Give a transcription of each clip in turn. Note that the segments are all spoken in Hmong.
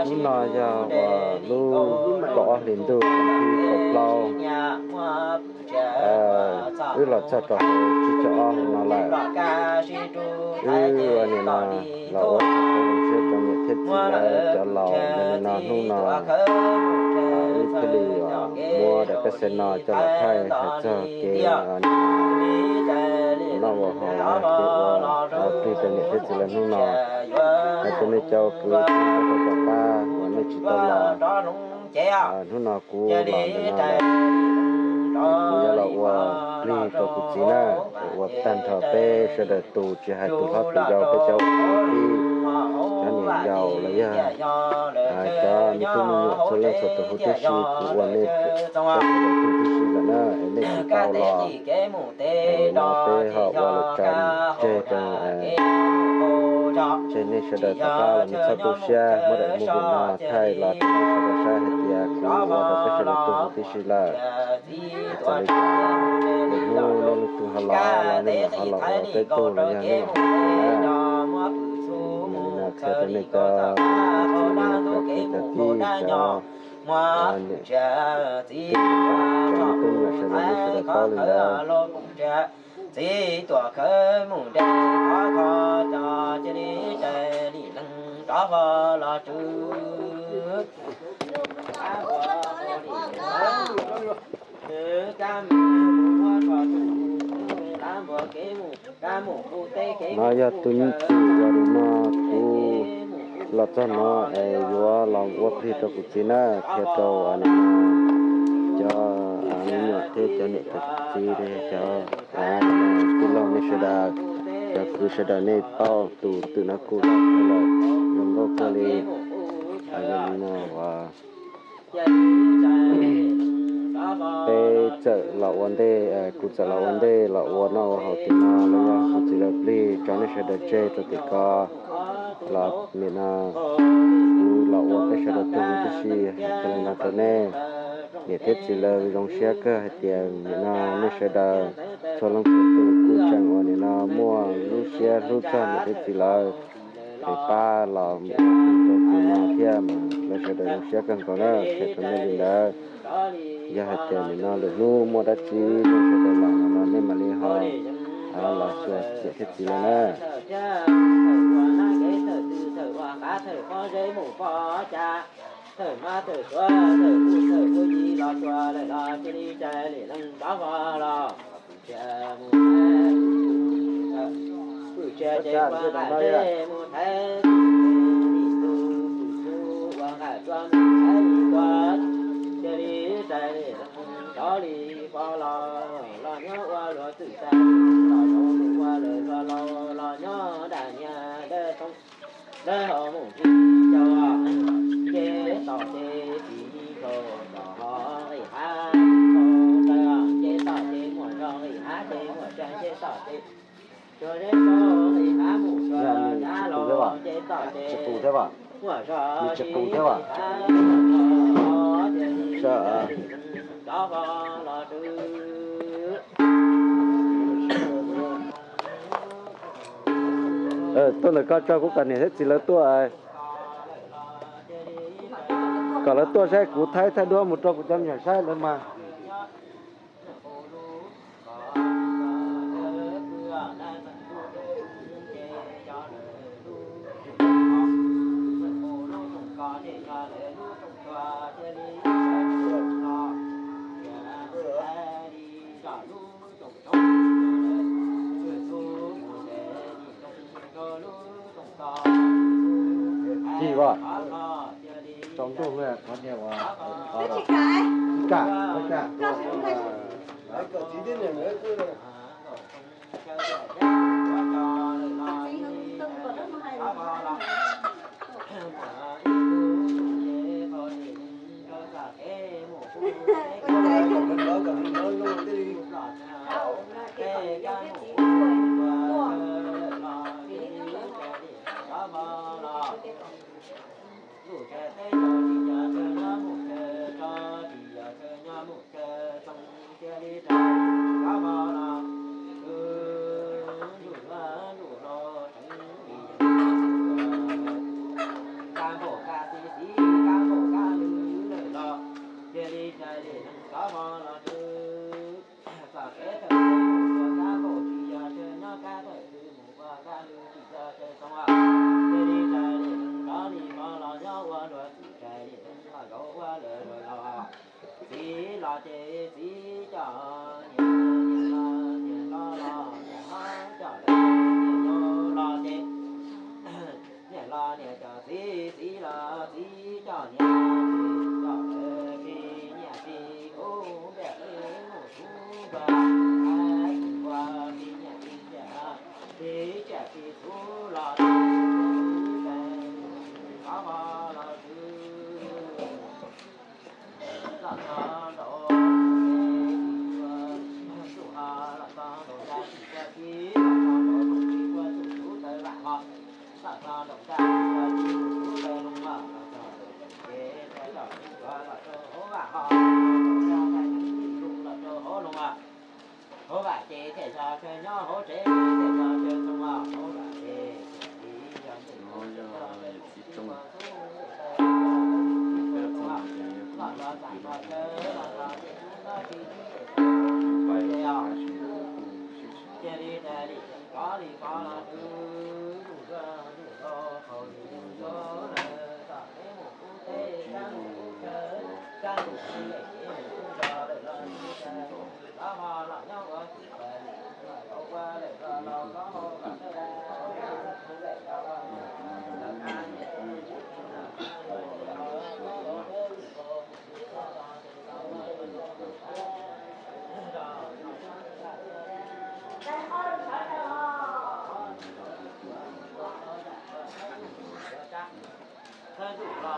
Hnub no yog uas lub kaum ob hlis ntuj, kaum plaub, wb los txog rau hauv tsib caug ob hauv no lawm. Wb ua nim no los ua txog zoo siab rau niam thiab txiv lawv cov laus, yog li no hnub no wb thiaj li muab daim pej xeem no coj los thaij hais txog kev noj ua haus, kev ua plig rau niam thiab txiv lawv hnub no. Hais rau nej cov kwv tij rau tom qab uas nej tsis tau los, hnub no kuv los ntawm no lawm, kuv yuav los ua plig rau kuv txiv na, ua tag nrho peb sawv daws tus, tsis hais tus hlob tus yau, peb cov kwv tij, cov niam yau los yog cov me tub me nyuam txhua leej txhua tus huv tib si, kuv ua nej sawv daws tug tib si lawm na, es nej tsis tau los, no peb ho ua lawm tsav tseg rau, tseg nej sawv daws tom qab los nej txhob tu siab, muab daim movie no thaij los rau nej sawv daws saib hais tias kuv ua rau peb sawv daws tug huv tib si lawm. Txawm li cas lwm hnub nej leej twg ho los los nej mam ho los ua peb tug los yog nej mam ho ua na. Yog li no qhia rau nej cov kwv tij, cov tij, cov niam tij, cov me tub me nyuam sawv daws, nej sawv daws paub li ntawd. Txiv tuam khawv mus nres qhov kho, cia li raws li neeg rov los tswv. No yog tus me txiv uas nim no kuv los txog no es yuav los ua plig rau kuv txiv na, qhia rau cov me nyuam thiab cov niam cov txiv, cov tij laug nej sawv daws, cov kwv sawv daws nej paub tus twm no kuj loj kawg lawm, zoo nkauj kawg li. Yog li no uas peb txawm los ua ntej, kuv txawm los ua ntej los ua noj ua haus tim no los yog kuv txiv lawv plig tso nej sawv daws tseg rau tim ko los nim no kuv los ua peb sawv daws tug huv tib si. Hais li no rau nej niam thiab txiv lawv zoo siab kawg hais tias nim no nej sawv daws txhua leej txhua tus kuj tseem uas nim no muaj lub siab hlub txog niam thiab txiv lawv, es pab los ua plig rau tim no thiab mas lawv sawv daws zoo siab kawg nkaus na, qhia rau nej li ntawd. Yog hais tias nim no lwm hnub muaj dab tsi nej sawv daws los no los nej mam li ho los xyuas niam thiab txiv lawv na. Tsis qus thiab as? Nws tsis qus thiab as? Tuaj ntawm ko tso kuv kom niam thiab txiv lawv tuaj, kom lawv tuaj saib kuv thaij thaij duab mus rau kuv cov me nyuam saib lawv mas. Ci as, tsaus ntuj, qhov niag ua, ib kam, ib kam, Niam cov txiv, txiv los txiv cov niam, txiv cov txiv, nyiam txiv kuv ntiam txiv mus xub npua, txiv npua txiv nyiam txiv ntiam, txiv ntiam txiv xub los txiv, txiv qhov los txiv. Los txog nraum, tus ho los txog nraum ntxa tsis kua tib, los txog nraum tus tsis kua tus tub tawv vam ho. Los txog nraum ntxa tsis kua tib tus tub tawv loo los, los txog nraum tus kev tawv los tsis kua los rau hauv vam ho, los txog nraum ntxa tsis kua los rau hauv loo los. Hauv vam ces thiaj yog chaw nyob, hauv tsev ces thiaj yog chaw ntoo, hauv vam ces thiaj li yog ntej tsev toj, txiv tsev txoog, peb txoog ces yog kuv tus pem pais tab sis kuj sib tsis cia li tais li kov li kov los twb zuj zus zuj zus rau hauv lwm tus lawm, tom teb mus kub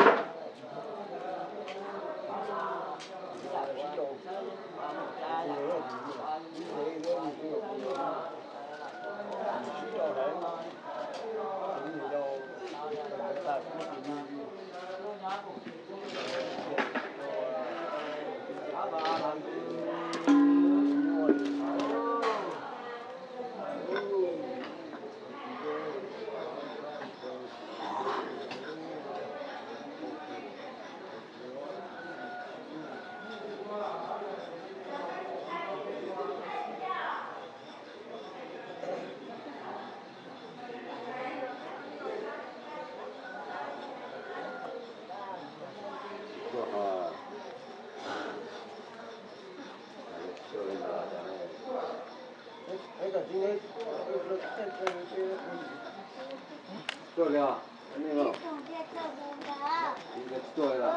teb, sab mus kub sab, sab mus kub lem kev mus kub zos lawm los tsis tais li. Tuaj li os, nej los. Tuaj li os.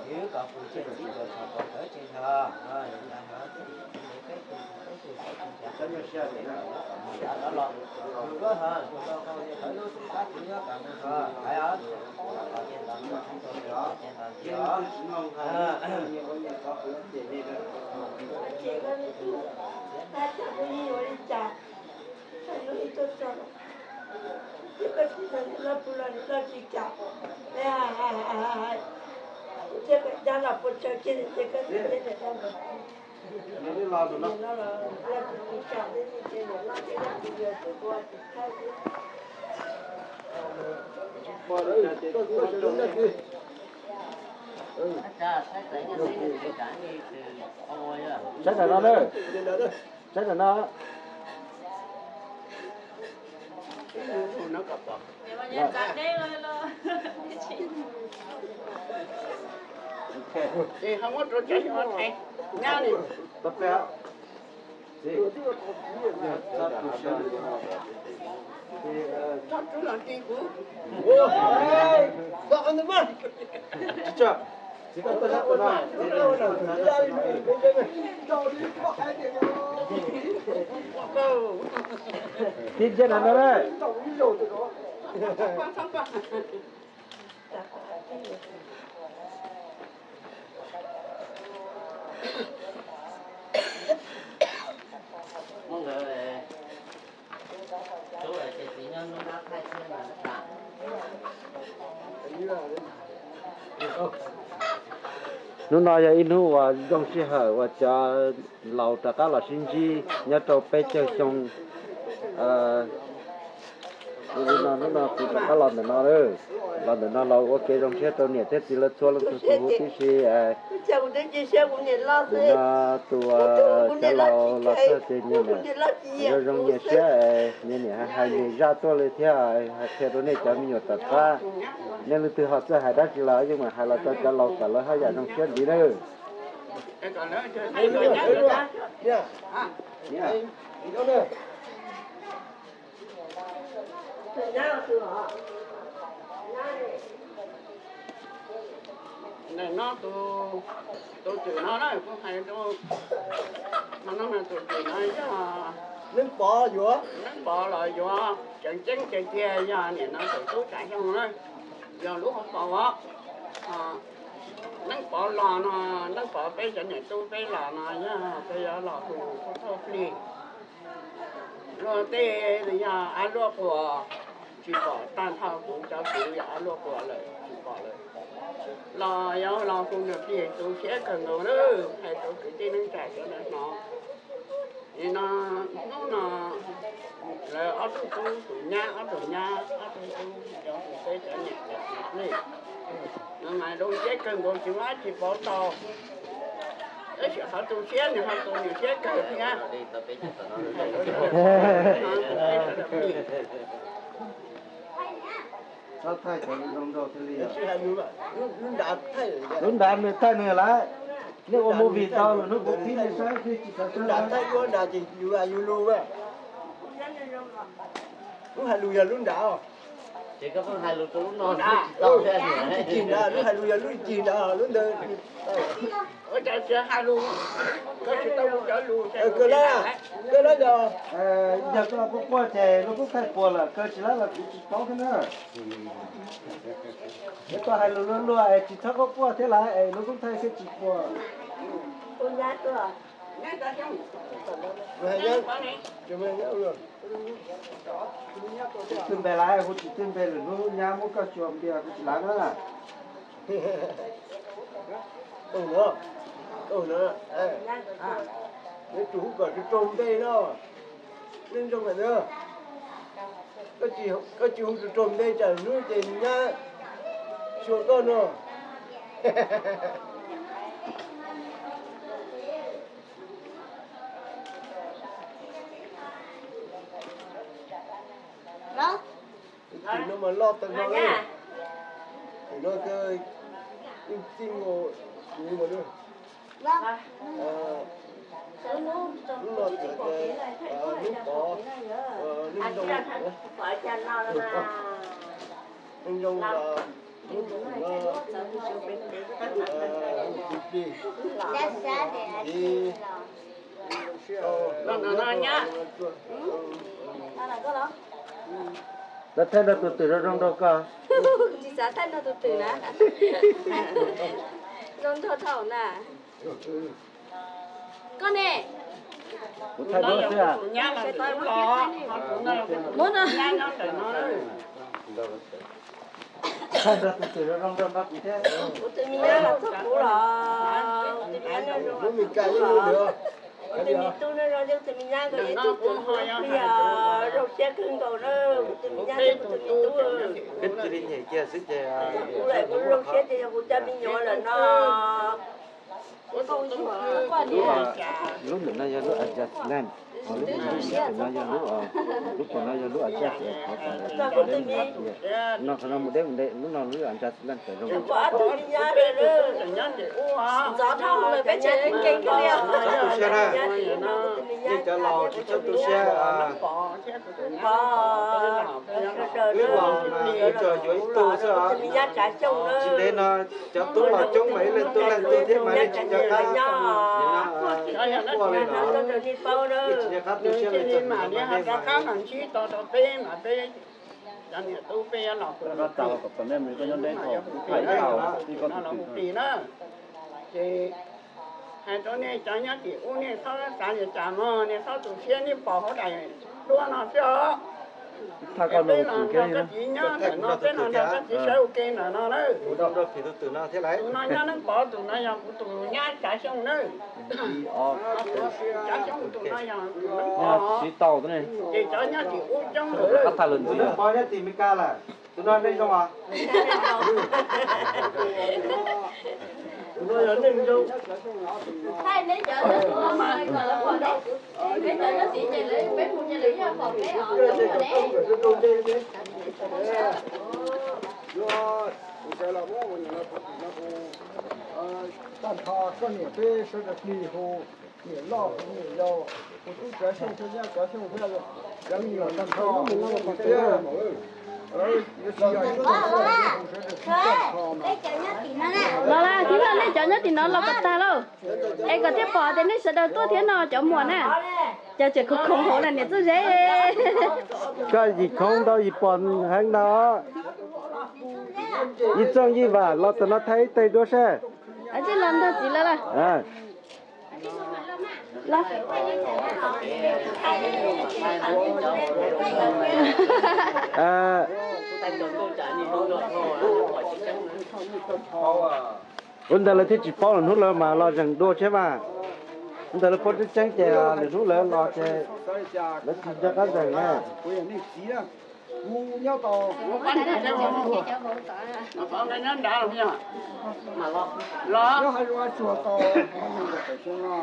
Ib kom kuv tseem tsis tau txog tau kawg tseem nrho, no yog nrad no txij txiv peb tus peb tus xav tsis nrhiav qhov nyob siab li no, kom mus yav rov los. Tus koj hov tus tau qau li qhov lub xwm kab txiv nyob kom mus hov hais os. Los ces ntaus ntaus ces ntaus ces os. Ua li cas, ua li tuaj txog los, ces koj tsis nrog niam loj pw los niam loj tsis kam, hais hais hais hais, kuv thiaj kam cab los puas tsawg kiag ces koj tsis nrog niam loj los, niam loj los loj tsis kam, ces niam loj thiaj ua tus yawg twb ua tus thaij thiab. Saib ntawm no na, saib ntawm no. Tib ntsia no na. Hnub no yog ib hnub uas zoo sij hawm uas cov laus rov qab los sib ntsib nyob rau peb caug xyoo. Li no hnub no kuv rov qab los ntawm no, los ntawm no los ua kev zoo siab rau niam thiab txiv lawv txhua leej txhua tus huv tib si. Nim no tus cov laus los txog ces nyias niam zoo zoo nyias siab, nyias niam hais hais nyias zaj tuaj li thiab, hais qhia rau nej cov me nyuam tom qab. Nej leej twg ho txawj hais dab tsi los yeej mam hais los rau cov laus kom lawv haj yam zoo siab ntxiv nawb. Ntawm no tus, tus twm no na kuv hais rau, no no tus twm no yog Neej Pov yuav, Neej Pov los yuav tseem ceeb tiag tiag yog niam no tus tub Tsav Xyooj na, yog lub hauv paus os. Neej Pov los no, Neej Pov peb cov niam tub peb los no yog peb yuav los hu thauj plig. Luag tej yog av luaj quas tsis pom, tag nrho kuv cov kwv yog av luaj quas lawm tsis pom lawm. Los yuav los hu nws plig tu siab kawg nkaus na, hais rau kwv tij neej tsa sawv daws hnov. Nim no hnub no lawv ob tug tub, tus nyab ob tug nyab ob tug tub, cov tus peb cov niam cov txiv plig, mas zoo siab kawg nkaus tsis muaj dab tsi pauv tau. Tab sis qhov tu siab nws ho tu nws siab kawg thiab. Txhob thaij cov zoo nraug thiaj li. Lub nrad nws thaij nws lawm. Nej ua movie tau lwm hnub kuv qhib nej saib, nej tsis xav saib. Lub hais lus yog lub nrad. Lub cig nrad, lub hais lus yog lub cig nrad, lub ntawd. Ua cas tsis hais lus, koj tsis tau kuv cov lus. Kawg lab, kawg lab yog. Yog koj quaj quaj ces lub koob thaij puas lawm, kawg tsis lab los kuv tsis paub thiab na. Yog koj hais lus luag luag es tsis txhob quaj quaj thiab lawm es lub koob thaij thiaj tsis puas. Twg npe lawm, kuv tsis twg npe lwm hnub nyab muab koj xyuas npias kuv tsis lav na. Yuav tsum hu kom raug raug npe no. Neej zoo lawm na. Koj tsis hu raug raug npe tsam hnub ces nyab xyuas koj no. Tim no mas loj tag no, tim no yeej txij nkaus kuv mas. Hnub no txawm tias hnub Pov, neej zoo, neej zoo hnub no, tus plig, tiv, lawv thaij nrog tus twm zoo zoo nraug koj. Tsis xav thaij nrog tus twm na. Zoo nraug dhau na. Koj ne? Kuv thaij duab xwb. Muab no. Thaij nrog tus twm zoo zoo nraug nrog kuv thiab. Kuv tus me nyab los txog kuv los, kuv tus me nyab zoo los txog kuv los. Kuv tus me tub no zoo, yeej tus me nyab nkawd ib tug twm plig os, zoo siab kawg nkaus na, kuv tus me nyab thiab kuv tus me tub. Koj cia li nyem kiag xwb ces, kuv lawm kuv zoo siab ces yog kuv cov me nyuam lawm no. Lub ntawm no yog lub Adjustment, lub ntawm no yog lub, lub pem no yog lub Adjust, no qhov no mus deb mus deb, lub no lub Adjustment tawm zoo. Ntxov dhau lawm peb tseem nkees kiag li. Txhob tu siab na, nej cov laus tsis txhob tu siab. Wb los mas ib txwm yuav ib tug xwb os. Tsis ntev no cov tub los coob mas ib leeg tuaj leej tuaj thiab mas nej tsis nco qab, quaj li no, nej tsis nco qab tu siab li txog nim no nej mas. Cov niam tub peb los plig na, ces hais rau nej cov nyob tim ub nej txhob xav li cas mog, nej txhob tu siab, nej pom hauv daim duab no xwb os. Peb los nrog koj txiv nyob ntawm no, peb los nrog koj txiv sawv ua ke ntawm no na. Tus no nyob Neej Pov, tus no yog kuv tus nyab Tsav Xyooj na. Tsav Xyooj tus no yog Neej Pov, ces cov nyob tim ub coob lawm. Tus Neej Pov nyob tim Meskas lawm. Tus no neej zoo os. Tus no yog neej zoo. Thaij neb cov nyob tim ub kom lawv pom neb, neb cov nyob tim ces lawv peb mus ces lawv yeej pom peb os. Tag nrho koj niam peb sawv daws plig hu, niam loj hu niam yau, hu tub Tsav Xyooj thiab nyab Tsav Xyooj thiab cov me nyuam tag nrho thiab. Los, los, tib no nej cov nyob tim no los kom tag lauj. Es kom thiaj pom tias nej sawv daws tuaj thiab no cov muam na. Cov tseem khoov khoov hauv na niam txuj zeb. Koj yim khoov ntau yim pom heev ntau. Yij Txooj Yij Vam los tom no thaij ib teg duab seb. Los ntag txiv lawv lawm. Ua ntawd lawv thiaj tsis paub, lwm hnub lawv mas los zeem dua thiab mas. Ua ntawd lawv paub tseeb tseeb ces lwm hnub lawv los ces lawv tsis nco qab zeem na. Kuv nyob tau, nyob hav zoov hav tsuag tau nees nkaum tawm xyoo no,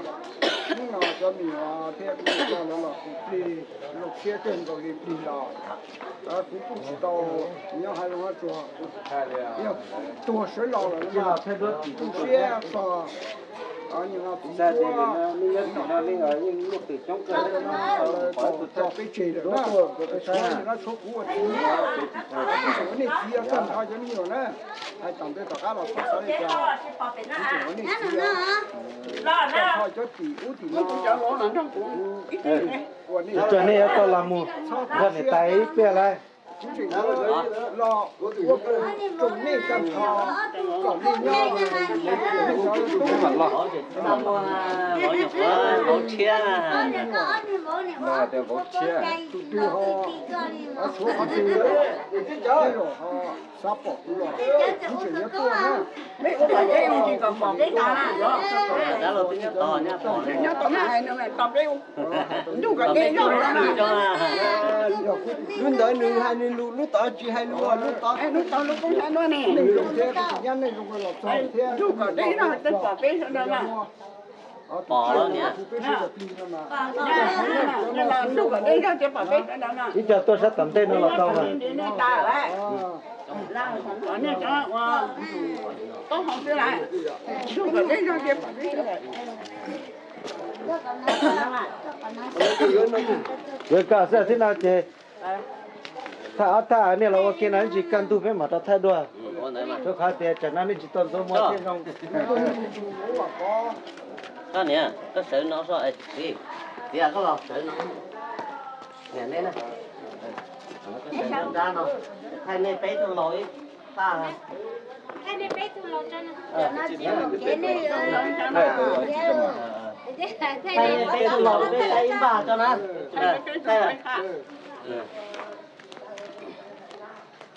hnub no cov me nyuam thiab kuv coj lawv los kuv plig, zoo siab kawg nkaus li plig los. Kuv kuj tsis tau nyob hav zoov hav tsuag, yog tuag sawv los lawm, kuj siab txog. Tso peb tseg lawm na, tshuav kuv ua txiv, nej txiv tag nrho cov me nyuam na, hais tom ntej tom qab los txhob xav li cas, kuv tseem ua nej txiv, tag nrho cov tim ub tim no, kuv ua nej, nej yuav tau los mus nrog niam tais ib pliag lauj. Kuv tseem los ua tsoom nej tag nrho kom nej nyob, nej cov tub, vauv tshiab, vauv tshiab, tus twg ho xav pom kuv los kuv tseem yuav tuaj na. Lub ntawd nws hais nws lus, lub tod tsis hais lus, lub tod, lub tod lub koob hlab no ne. Ntug kom deb zog pom peb sawv daws na. Pom, ntug kom deb zog ces pom peb sawv daws na. Ib co tuaj sab tom ntej no los tau mas. Ntug kom deb zog ces pom peb sawv daws. Yuav kom xwb thiab no ces thaj ob thaj nej los ua kiag no ib ntsis kaj ntug peb mam rov thaj dua. Rau qhov tias tsam no nej tsis tau ntxuav muag thiaj zoo. Koj niam, koj sawv no so, txiv, txiv koj los sawv no. Niam nej na, koj sawv nrab no, thaij nej peb tug laus ib thaj. Thaij nej peb tug laus peb thaij ib npaj tso na.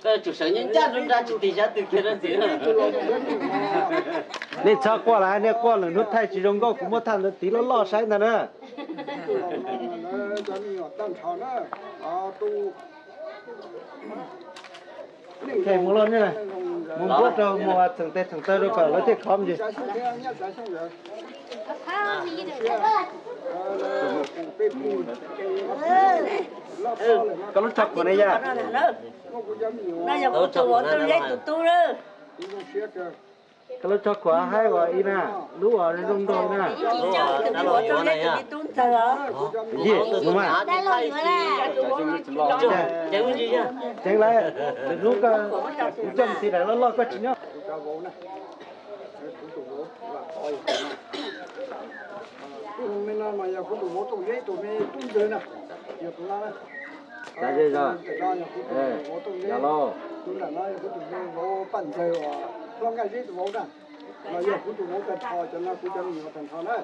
Koj tsum sawv nyob ncaj nruab nrab tsis tig sab twg kiag na txiv. Nej txhob quaj lawm, nej quaj lwm hnub thaij tsis zoo nkauj, kuv muab thaj ntawd tiv loj loj saib ntag na. Mus loj ne, mus npuab rau mus txheem tes txheem taw rau kom lawv thiaj khov ntsis. Koj lub tsho khuam ne yom? Koj lub tsho khuam haib ua ib na, lub uas zoo nraug na. Yij, mus mas. Ceev lawm, lwm hnub kuv coj mus tiv daim loj loj koj tsis nyob. Tus me no mas yog kuv tus vauv Tooj Zeb tus me tub ntxawg na, yog tus no na. Yog kuv tus vauv Tooj Zeb, tus nram no yog kuv tus me vauv Paj Ntxawg uas Hlob Nkaj Zeb tus vauv na. Los yog kuv tus vauv tag nrho, cov no kuv cov me nyuam tag nrho na.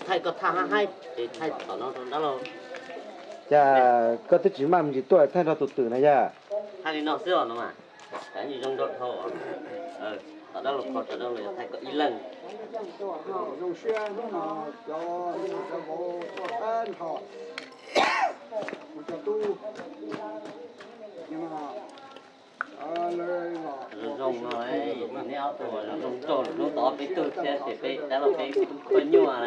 Thaij koj thaj haib haib ces thaij tom no rau dab laug. Cas koj twb tsis maj me ntsis tuaj thaij nrog tus twm na yom? Thaij li no xwb os no mas. Zoo nraug dhau. Tom dab laug kho, tom dab laug thaij koj ib leeg. Zoo siab hnub no cov, cov vauv tuaj tag nrho, kuv cov tub. Zoo no, neb ob tug zoo nraug, hnub tod peb tug thiab ces peb dab laug peb khuj nyuaj.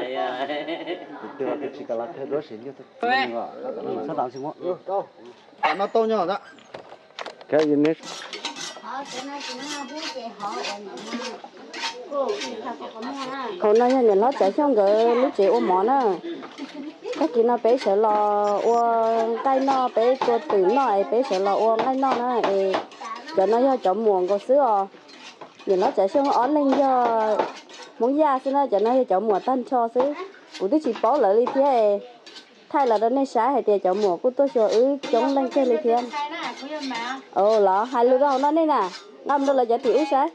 Tus twg los twb tsis kam los thawj duab sev nyuaj. Tam no tau nyob ntag. Hauv no yog niam hlob Tsav Xyooj nkawd lub tsev ua mov na. Tag kis no peb sawv los ua nqaij noj, peb tua twm noj es peb sawv los ua nqaij noj na es. Cov no yog cov muam nkaus xwb os. Niam hlob Tsav Xyooj ob leeg yog Hmoob Yaj xwb na, cov no yog cov muam tag nrho xwb. Kuv twb tsis paub lawv li thiab es thaij los rau nej saib hais tias cov muam kuj tuaj xyuas wb coob leej kawg li thiab. Los hais lus rau hauv no nej na, nqa mus rau lawv cov tim ub saib.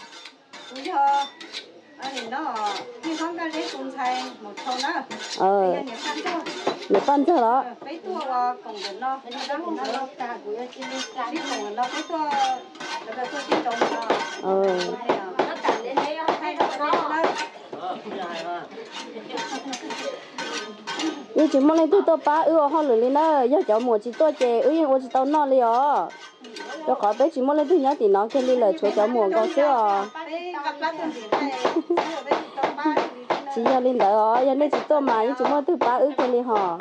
Niam Paj Ntxawg los? Yeej tsis muaj leej twg tuaj pab wb ua hauj lwm li na, yog cov muam tsis tuaj ces wb yeej ua tsis tau noj li os. Rau qhov peb tsis muaj leej twg nyob tim no kiag li lawm, tshuav cov muam nkaus xwb os. Tsis yog li ntawd os, yog nej tsis tuaj mas yeej tsis muaj leej twg pab wb kiag li hos.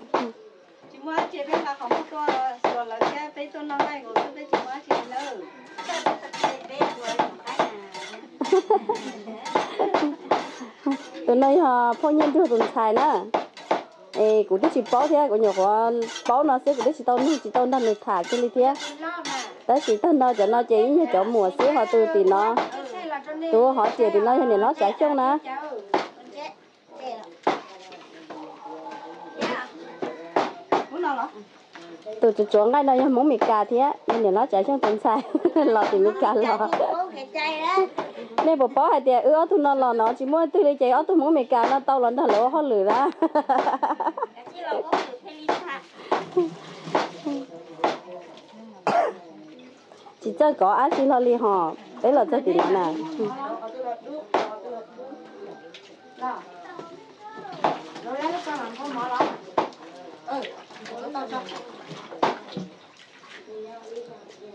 Tus no yog phauj Nyiaj Nruag tus ntxhais na. Es kuv twb tsis paub thiab, kuv nyuam qhuav paub no xwb, kuv twb tsis tau nug tsis tau nrog nws tham kiag li thiab. Tab sis tag nrho cov no ces yeej yog cov muam xwb, ho tus tim no, tus hov riam tim no yog niam hlob Tsav Xyooj na. Tus tsuav tsuav nqaij no yog Hmoob Meskas thiab, yog niam hlob Tsav Xyooj tus ntxhais los tim Meskas los. Nej puas paub hais tias wb ob tug no los no tsis muaj twg li ces ob tug Hmoob Meskas no tau los nrog lawv ua hauj lwm na. Tsis txawj kov dab tsi hlo li hos, peb los txog tim no na.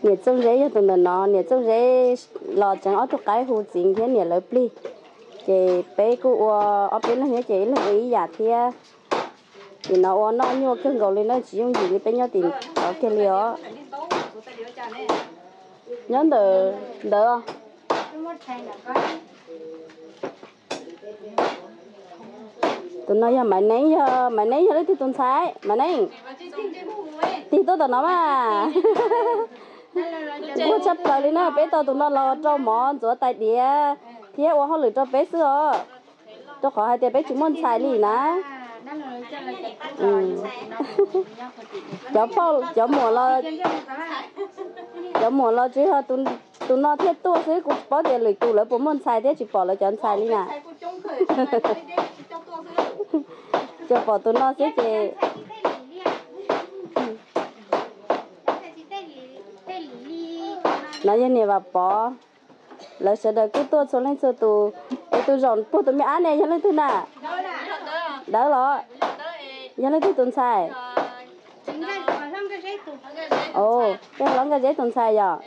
Niam Txooj Zeb yog tus ntawm no, niam Txooj Zeb los tseev ob tug qaib hu txiv thiab niam lawv plig. Ces peb kuj ua ob peb leeg thiab ces ib leeg ua ib yam thiab. Tim no ua noj nyuaj kawg nkaus li na, tsis yooj yim li peb nyob tim tod kiag li os. Nyob ntawm ntawd. Tus no yog Maiv Neeb, yog Maiv Neeb yog leej twg tus ntxhais? Maiv Neeb, tig tuaj tom no mas. Ua tshaj plaws li na, peb tau tus no los rau mov ntxuav tais diav thiab ua hauj lwm rau peb xwb os. Rau qhov hais tias peb tsis muaj ntxhais li na. Cov phauj, cov muam los, cov muam los tsuas yog tus no thiaj tuaj xwb, kuv tsis paub tias lwm tus lawv puas muaj ntxhais thiab, tsis pom lawv cov ntxhais li na. Tsuas pom tus no xwb ces. No yog niam Vam Pov, lawv sawv daws kuj tuaj txhua leej txhua tus. Es tus zaum puag tus me ab ne yog leej twg na? Dawb los? Yog leej twg tus ntxhais? Tej hlob Nkaj Zeb tus ntxhais yom?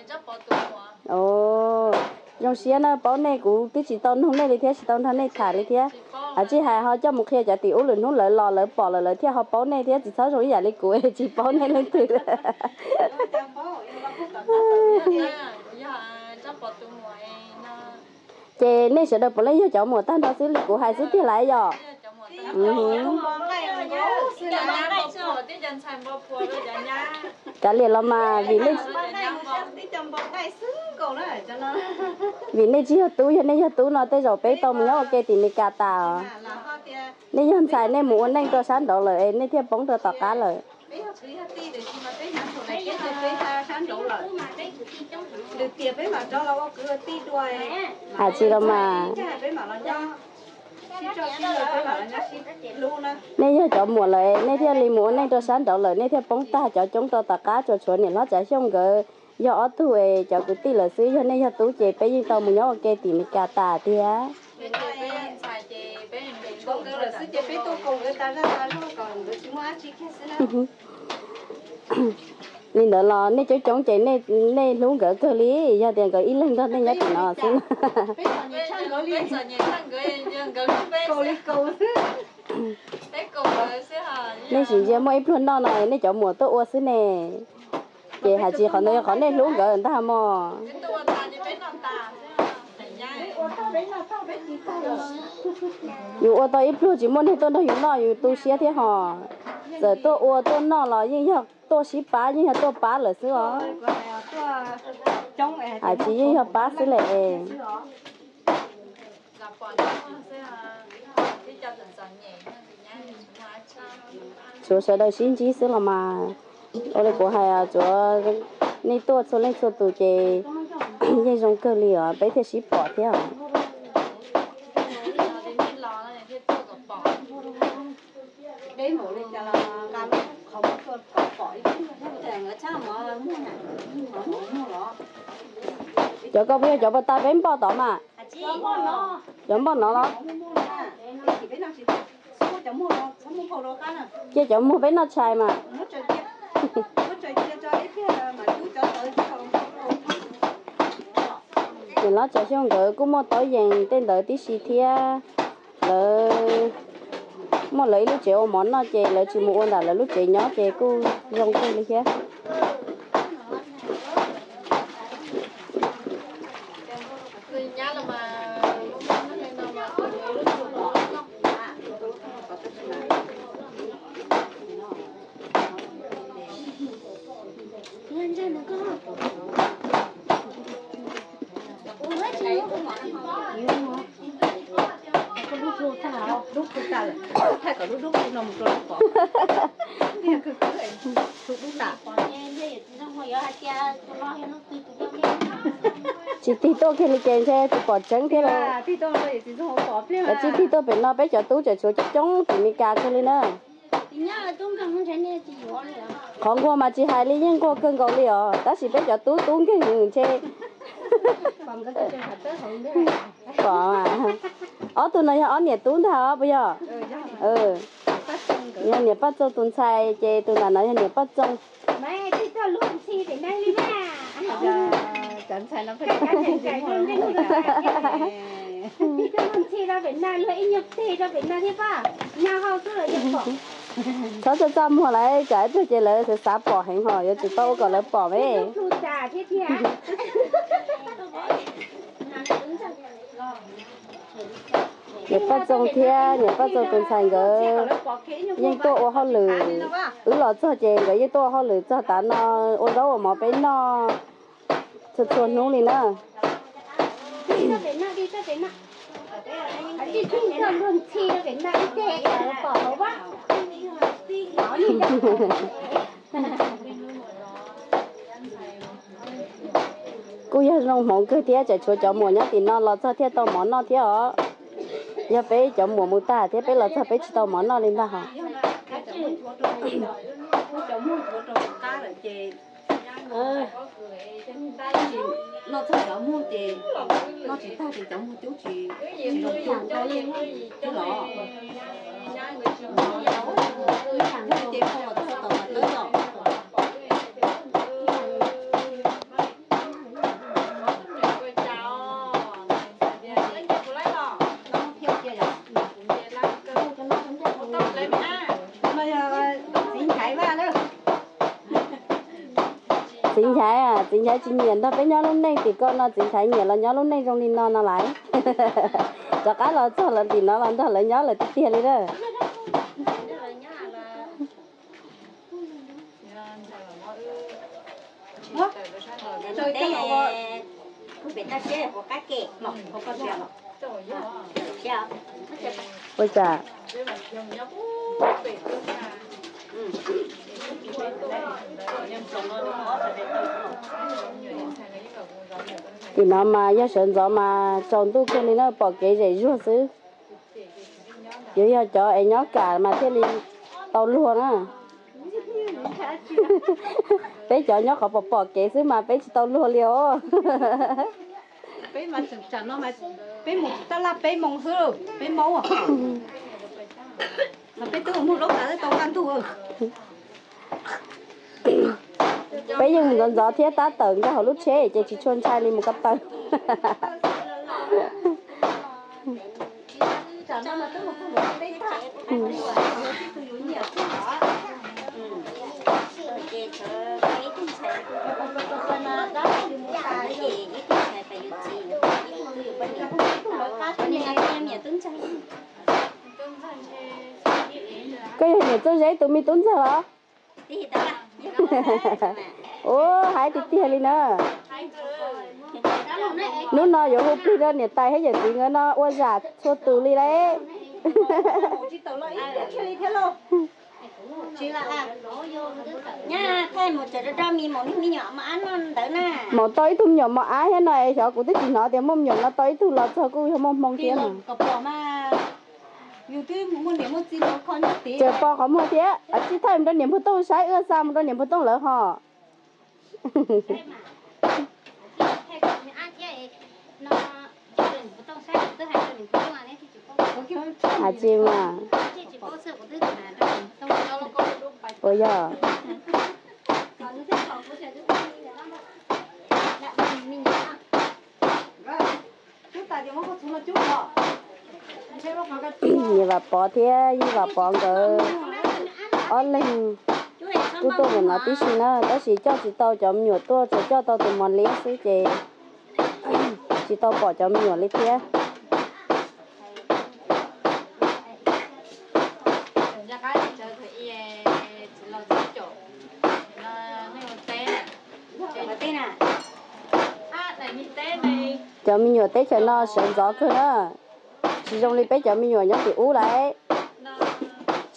Zoo siab na, paub nej kuv twb tsis tau nug nej li thiab tsis tau nrog nej tham li thiab. Hais tsis hais ho coj mus qhia cov tim ub, lwm hnub lawv los lawv pom lawm lawv thiaj ho paub nej thiab, tsis txhob zoo ib yam li kuv tsis paub nej leej twg. Ces nej sawv daws puav leej yog cov muam tag nrho xwb li kuv hais xwb tiag lauj yom? Kav liam los mas, vim nej tsis yog tub, yog nej yog tub no tej zaum peb tau mus nyob ua ke tim Meskas tas. Nej yog ntxhais nej mus ua neej rau sab nraud lawm es nej thiaj poob rau tom qab lawm. Hais tsis los mas, nej yog cov muam lawm es nej thiaj li mus ua neej rau sab nraud lawm, nej thiaj poob tag, cov coob rau tom qab tsuas tshuav niam hlob Tsav Xyooj nkawd yog ob tug es cov kwv tij lawm xwb, yog nej yog tub ces peb yeej tau mus nyob ua ke tim Meskas tas tiag. Li ntawd los nej coob coob ces nej hlub nkawd kawg li, yog tias nkawd ib leeg nrog nej nyob tim no xwb. Nej sim ntsia muaj ib pluag noj no nej cov muam tuaj ua xwb ne. Ces hais tsis qhov ntawd yog qhov nej hlub nkawd ntag mog. Yus ua tau ib pluag tsis muaj neeg tuaj nrog yus noj yus tu siab thiab hos. Txawm tuaj ua tuaj noj los yeej yog tuaj sib pab, yeej yog tuaj pab lawm xwb os. Hais tsis yeej yog pab xwb lawm es. Tsuav sawv daws sib ntsib xwb los mas, ua li kuv hais, tsuav nej tuaj txhua leej txhua tus ces yeej zoo kawg li os, peb thiaj sib pom thiab os. Cov koj puas yog cov puas tag peb npoj tod mas? Cov npoj no los? Cia cov muag peb noj tshais mas. Niam hlob Tsav Xyooj nkawd kuj muaj taub yees tej ntawd tib si thiab. Lawv muaj lawv ib lub tsev ua mov noj ces lawv tsis mus ua ntawm lawv lub tsev nyob ces kuj zoo kawg li thiab. Tsis tig tuaj kiag li ces ntshe tsis pom tseeb thiab lauj. Tsis tig tuaj pem no peb cov tub tseem tshuav coob coob tim Mes Kas kawg li na. Qhov nquag mas tsis hais li yeej nquag kawg nkaus li os, tab sis peb cov tub tub nkeeg ntshe. Pom, ob tug no yog ob niam tub ntag os puas yog? Yog niam Paj Txooj tus ntxhais ces tus ntawm no yog niam Paj Txooj. Txhob txaj txaj muag lawm, tsam ib pliag ces lawv xav xav pom heev hos yuav tsum tau ua kom lawv pom me. Niam Paj Txooj thiab niam Paj Txooj tus ntxhais nkawd yeej tuaj ua hauj lwm, wb los txog ces nkawd yeej tuaj ua hauj lwm txog tav no, ua zaub ua mov peb noj txhua txhua hnub li na. Kuj yog zoo hmoov kawg thiab, tseem tshuav cov muam nyob tim no los txog thiaj tau mov noj thiab os. Yog peb cov muam mus tag thiab peb los txog peb tsis tau mov noj li ntag hos. Noj txog cov muag ces noj tsis tag ces cov muag cub tsis zoo thiab los. Ces muag los txog tom mas tawb los. Txiv Nchaiv Vaj na. Txiv Nchaiv, Txiv Nchaiv tsis nyiam nrog peb nyob lub neej tim ko no, Txiv Nchaiv nyiam los nyob lub neej zoo li no no lawm. Rov qab los txog lawv tim no los nrog lawv nyob lawm tiag tiag li na. Ua cas? Tim no mas yog sawv ntxov mas tsaus ntuj kawg li na, pom kev zem zuag xwb. Yuav yog cov es nyob kam mas thiaj li tau luag na. Peb cov nyob qhov pom pom kev xwb mas peb tsis tau luag li os. Peb mus txog laj peb moo xwb, peb maub. Peb twb mus zaub tas tau kaj ntug. Peb yeej mus ntxov ntxov thiab tab tawm nkag hauv lub tsheb ces tsis tshua ntshai li mus ko taw. Niam Txawj Zeb tus me tub ntxawg los? Ua, hais tiag tiag li na. Hnub no yuav hu plig rau niam tais thiab yawm txiv nkawd no ua zam txhua tus li lawm. Maum tau ib tug me nyuam mos ab thiab no es xyov kuv twb tsis hnov tias muaj me nyuam no tau ib tug los txog kuj yog muaj hmoo thiab no. Tseem pos qhov muag thiab, tsis thaij mus rau niam Npuag Tooj saib, wb xa mus rau niam Npuag Tooj lawv ho. Hais tsis mas. Puas yog? Niam Vam Pov thiab Yij Vam Pov nkawd ob leeg kuj tuaj mus no tib si na, tab sis coj tsis tau cov me nyuam tuaj, tsuas coj tau tus mos liab xwb ces tsis tau pom cov me nyuam li thiab. Cov me nyuam teb chaws no sawv ntxov kawg na, tsis zoo li peb cov me nyuam nyob tim ub lawm.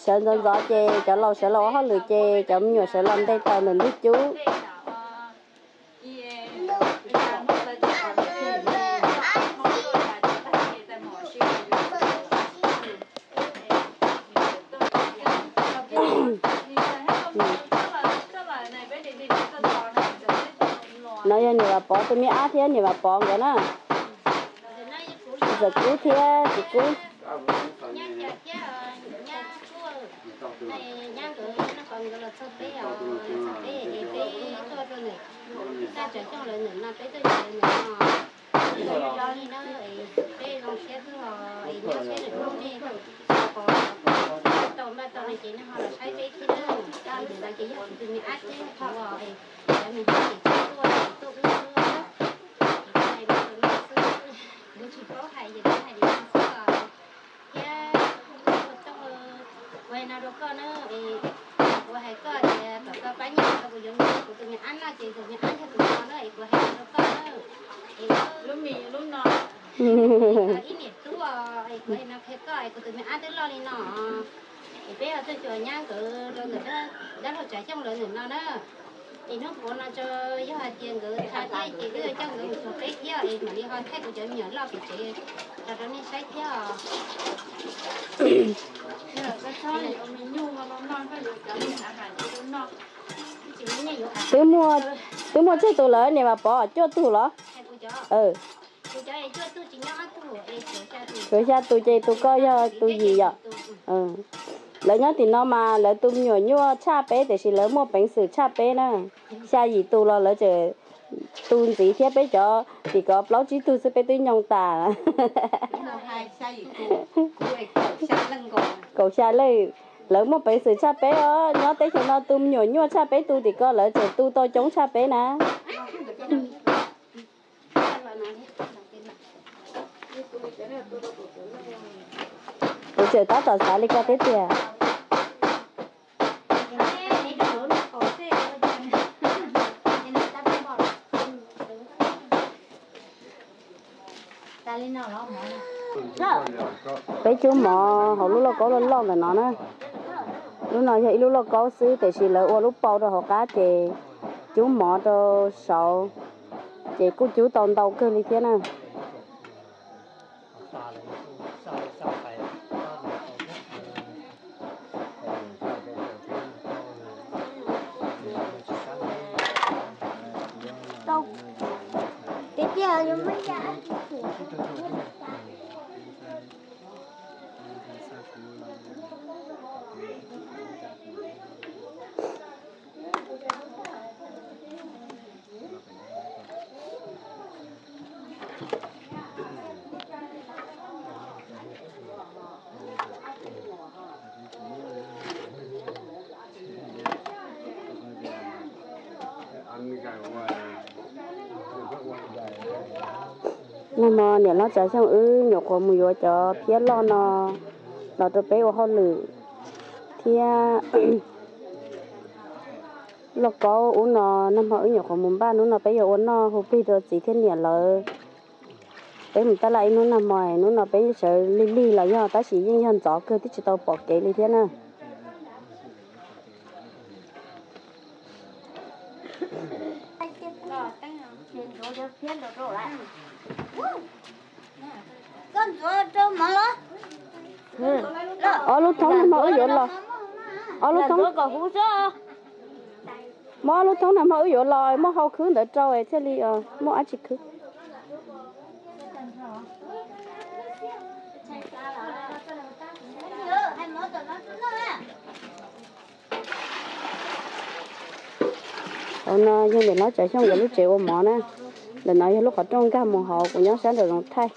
Sawv ntxov ntxov ces cov laus sawv los ua hauj lwm ces cov me nyuam sawv los nte taws ntawm ntug cub. No yog niam Vam Pov tus me ab thiab niam Vam Pov nkawd na. Txawm kub thiab tsis kub. Kuv tsis paub hais, yog hais li no xwb os. Thiab kuv hais no rau koj na, kuv hais koj tias kom koj pab nyiaj rau kuv yuav me kuv tus me ab no ces tus me ab yog tus no na, es kuv hais no rau koj na. Es lub me lub no, ib niam tub, es kuv hais no qhia koj, es kuv tus me ab twb loj li no, es peb ho tuaj cuag nyab nkawd rau ntawm dab laug Tsav Xyooj lawv ntawm no na. Es hnub puav no tso, yog hais tias nkawd tha thiab ces wb coj nkawd mus cuag peb thiab es mam li ho thaij kuv cov me nyuam loj pem tsev rau rau nej saib thiab os. Twb muaj, twb muaj tsawg tus lawm niam Vam Pov, cuaj tug los? Tshuav xya tus ces tus koj yog tus yim yom. Lawv nyob tim no mas lawv tus me nyuam nyuaj tshaj peb tiam sis lawv muaj peev xwm tshaj peb na. Xya yim tus los lawv tseem tu ntxiv thiab, peb cov tim ko plaub tsib tug xwb peb twb nyoo tas. Kaum xya leej, lawv muaj peev xwm tshaj peb os. Nyob teb chaws no tus me nyuam nyuaj tshaj peb, tus tim ko lawv tseem tu tau coob tshaj peb na. Kuv tseem tab tom xav li ko thiab tiag. Peb cub mov hauv lub lauj kaub loj loj ntawm no na. Lub no yog ib lub lauj kaub xwb tiam sis lawv ua lub paus rau hauv qab ces cub mov rau saud, ces kuj cub tau ntau kawg li thiab na. Nag hmo niam hlob Tsav Xyooj wb nyuam qhuav mus yuav cov phiab loj no los rau peb ua hauj lwm. Thiab lauj kaub ub no, nag hmo wb nyuam qhuav mus npaj, hnub no peb yuav ua noj hu plig rau txiv thiab niam lawv. Peb mus taj laj ib hnub nag hmo, hnub no peb sawv lig lig los yog tab sis yeej yog ntxov kawg twb tsis tau pom kev li thiab na. Ob lub thoob nag hmo wb yuav los, ob lub thoob, muab ob lub thoob nag hmo wb yuav los muab hau khwb ntawd rau thiaj li muaj dab tsi khwb. Hauv no yog niam hlob Tsav Xyooj nkawd lub tsev ua mov na. Ntawm no yog lub qhov rooj nkag mus hauv, kuv nyob sab nraum zoov thaij.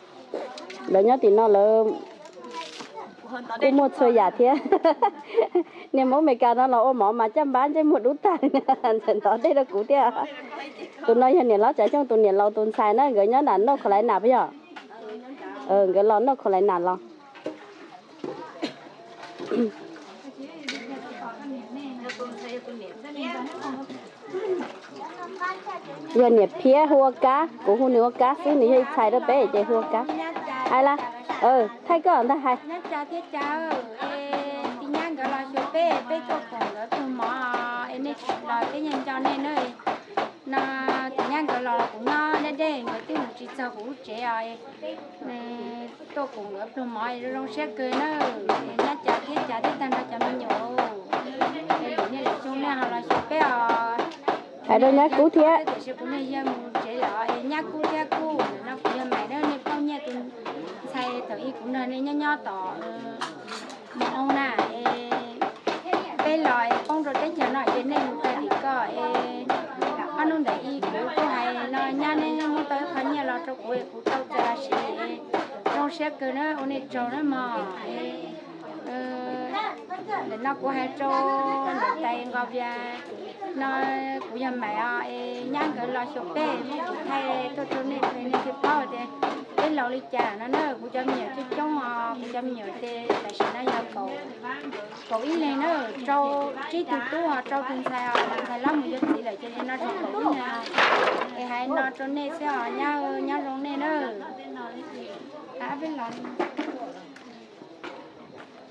Lawv nyob tim no lawv kuj muaj txhua yam thiab. Niag Hmoob Amelikas no los ua mov mas caj npab ntsej muag dub tag, ntxhais ntov dej rau kuv thiab. Tus no yog niam hlob Tsav Xyooj tus niam laus tus ntxhais na, nkawd nyob nram North Carolina puas yog? Nkawd los North Carolina los. Yog niam Phiab hu ua Kab, kuv hu nws ua Kab xwb, nws yog ib txhais rau peb ces hu ua Kab. Hais las, thaij koj ntag hais. Nyob Cas thiab Cas, es Tis Nyab nkawd los xyuas peb, peb tuaj koom nkawd pluag mov es nej los peb nco nco nej na. No Tis Nyab nkawd los kuv nyob deb deb, nkawd twb mus tsis txog kuv lub tsev os. Tuaj koom nkawd pluag mov zoo zoo siab kawg na. Nyob Cas thiab Cas thiab tag nrho cov me nyuam, es lwm niaj lwm xyoo nej ho los xyuas peb os. Hais rau Nyab Kub thiab. Tiam sis kuv niag yawg mus tsev lawm es Nyab Kub thiab Kub, no kuv yog Maiv na, nej phooj ywg tus ntxhais thaum ub kuv nrog nej nyob nyob tom Mus oo na, es peb los es poob rau teb chaws no ces nej mus tag tim ko es ob hnub ntawm ib kuv kuj hais no nyab neb muab tau ib qho nyiaj los rau kuv es kuv tau txais los sis zoo siab kawg na, ua nej tsaug na mog. Ntawm no kuv hais rau niam tais Nqos Vias no, kuv yog Maiv os, es nyab nkawd los xyuas peb muab kuv thaij tuaj rau nej, nej thiaj paub tias peb laus li cas no na. Kuv cov me nyuam coob coob os, kuv cov me nyuam ces tam sim no yog kaum ib leeg na, rau tsib tug tub os, rau tus ntxhais os, tus ntxhais lab mus yuav txiv lawm ces no tshuav kaum ib leeg. Es hais no rau nej xwb os, nyob nyob zoo nej na.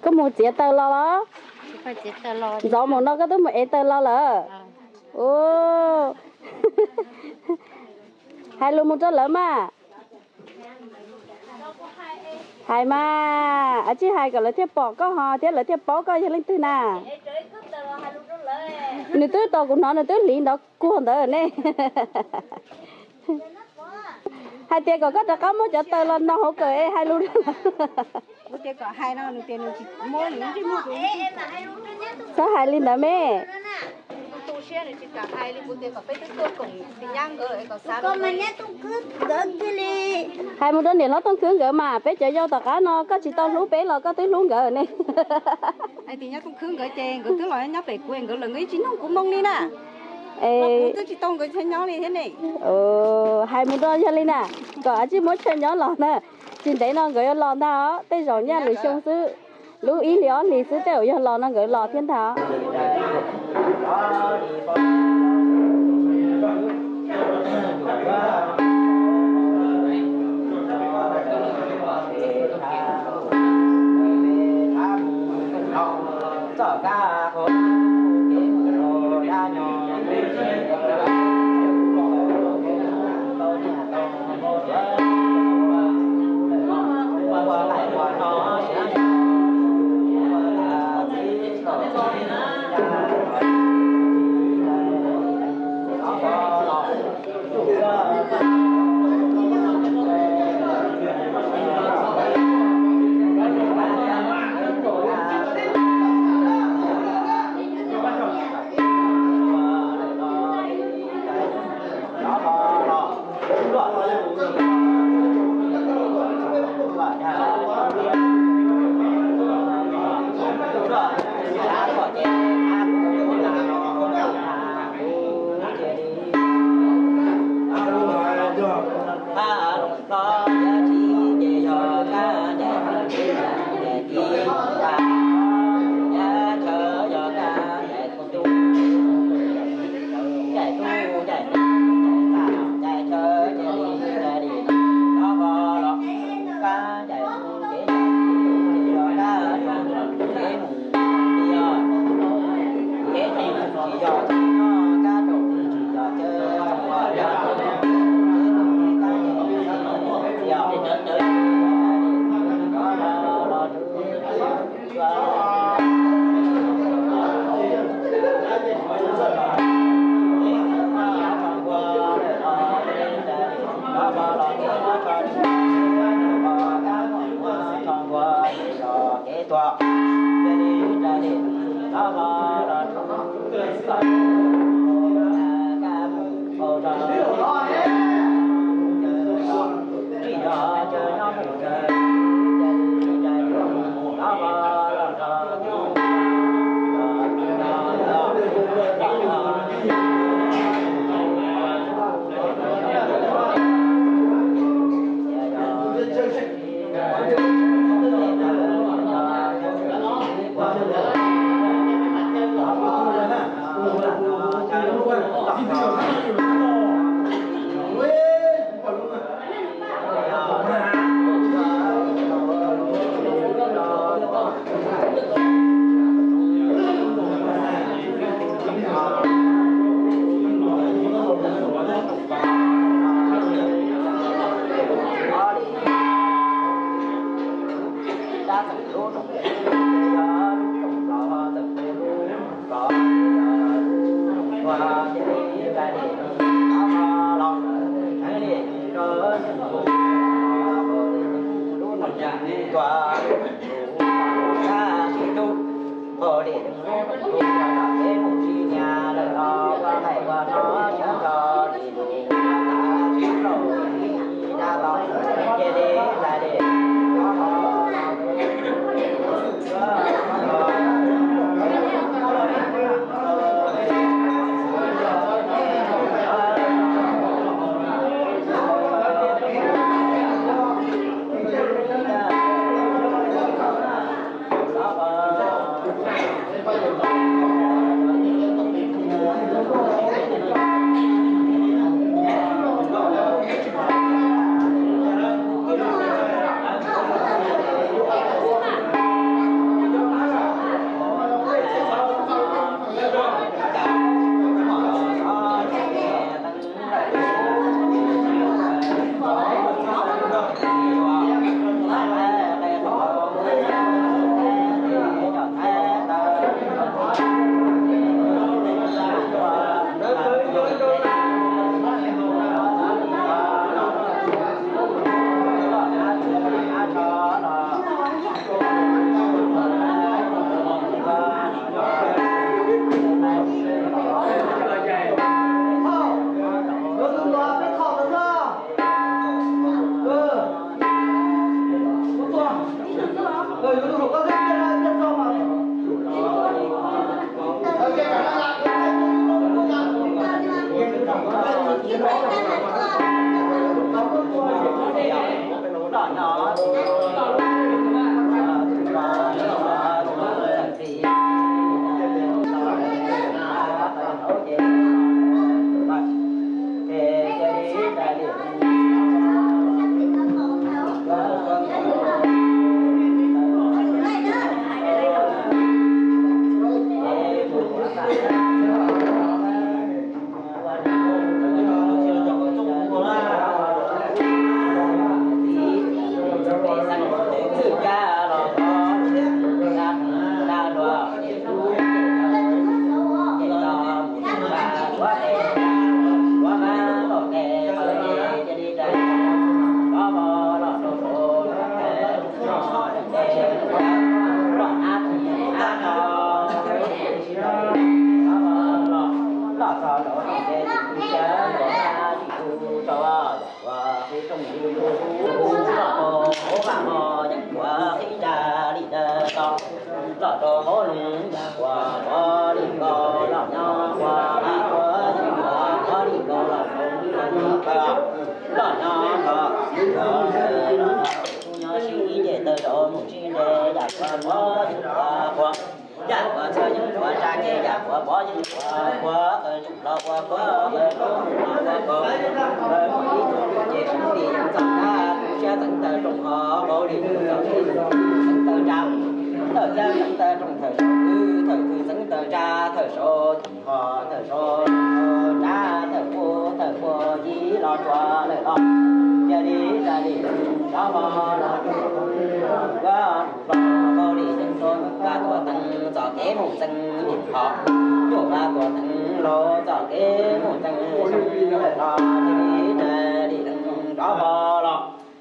Koj mus txiav taws los los? Ntxov mus no koj twb mus ev taws los lawm. Hais lus mus rau lawv mas. Hais mas, a tsij hais kom lawv thiaj pom koj ho thiab lawv thiaj paub koj yog leej twg na. Nws twb tos kuv hnov nws twb hliv ntawd kuag ntawd ne. Hais tias kom koj rov qab muab cov taws los no hauv kawm es hais lus. Txhob hais li ntawd me. Hais mus rau niam hlob Tooj Khwb nkawd mas, peb cov yau tom qab no koj tsis tau hlub peb los koj twb hlub nkawd ne. Hais tias nyob Tooj Khwb nkawd ces nkawd twb los nyob pem kuv, nkawd lawm nkawd yeej tsis nug kuv moo li na. Es kuv twb tsis tau nkawd chaw nyob li thiab ne. Hais mus rau yog li na, kom a tsij muab chaw nyob los na. Tsis ntev no nkawd yuav los ntag os, tej zaum nyaj lwm xyoo xwb, lub ib hlis ob hlis xwb tej zaum yog los no nkawd los thiab ntag os.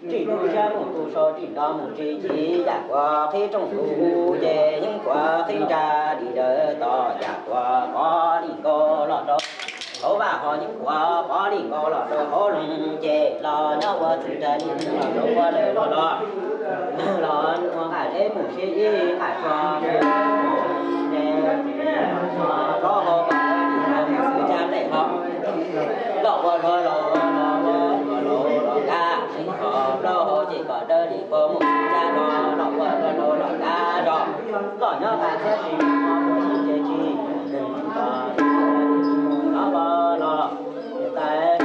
Tsis tu Mus tu so tsis nrog mus tsis ci, yam kuav qhib rooj tus ces yeeb kuav qhib nra li ntawd tos, yam kuav pov li nkaus los rau hauv vaj ho yeeb kuav pov li nkaus los rau hauv loog ces los nyob ua txwv nra li los rau ua lawm los los los ua nqaij zeb mus sib ib nqaij tso plaub hau pov li nkaus xwb cab nplej ho los ua los los los los los los kab ho plaub hau ces kom dawb li puas mus xwb cab los los ua los los los kab zos los nyob tas thiab tsis mus ces tsis nyob los los tais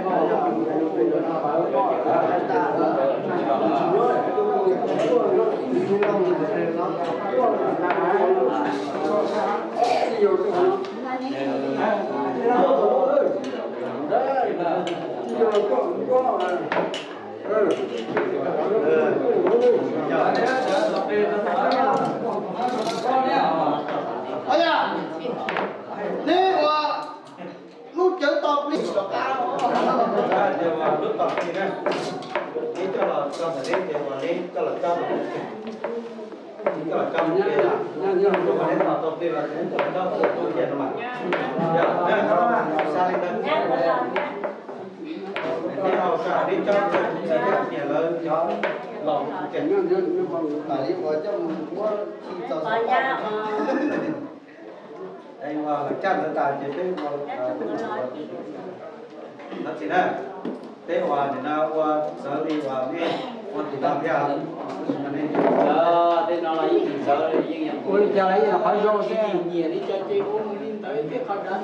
los los los los los los los los Neb ua lub cawv tos plig rov qab. Lub tos plig na, neb coj los tso ntawm neb ces uas neb coj los tso, neb coj los tso mus ke, neb tos tos plig los neb coj los tso tus tus kiag no mas. Yog, xa li ntawd. Neb haus tso neb coj tus txiv coj kiag lawv cov los mus ke. Tam li uas coj mus muab txog caj ntawd tas ces peb ua, ua txim na, peb ua nim no ua txawv li uas nej ua tim no thiab. Tej no los yeej tsis txawv li, yeej yog ua li cas los yeej yog qhov zoo xwb, nyiam li cas ces ua mus li ntawd thiab qhov dav.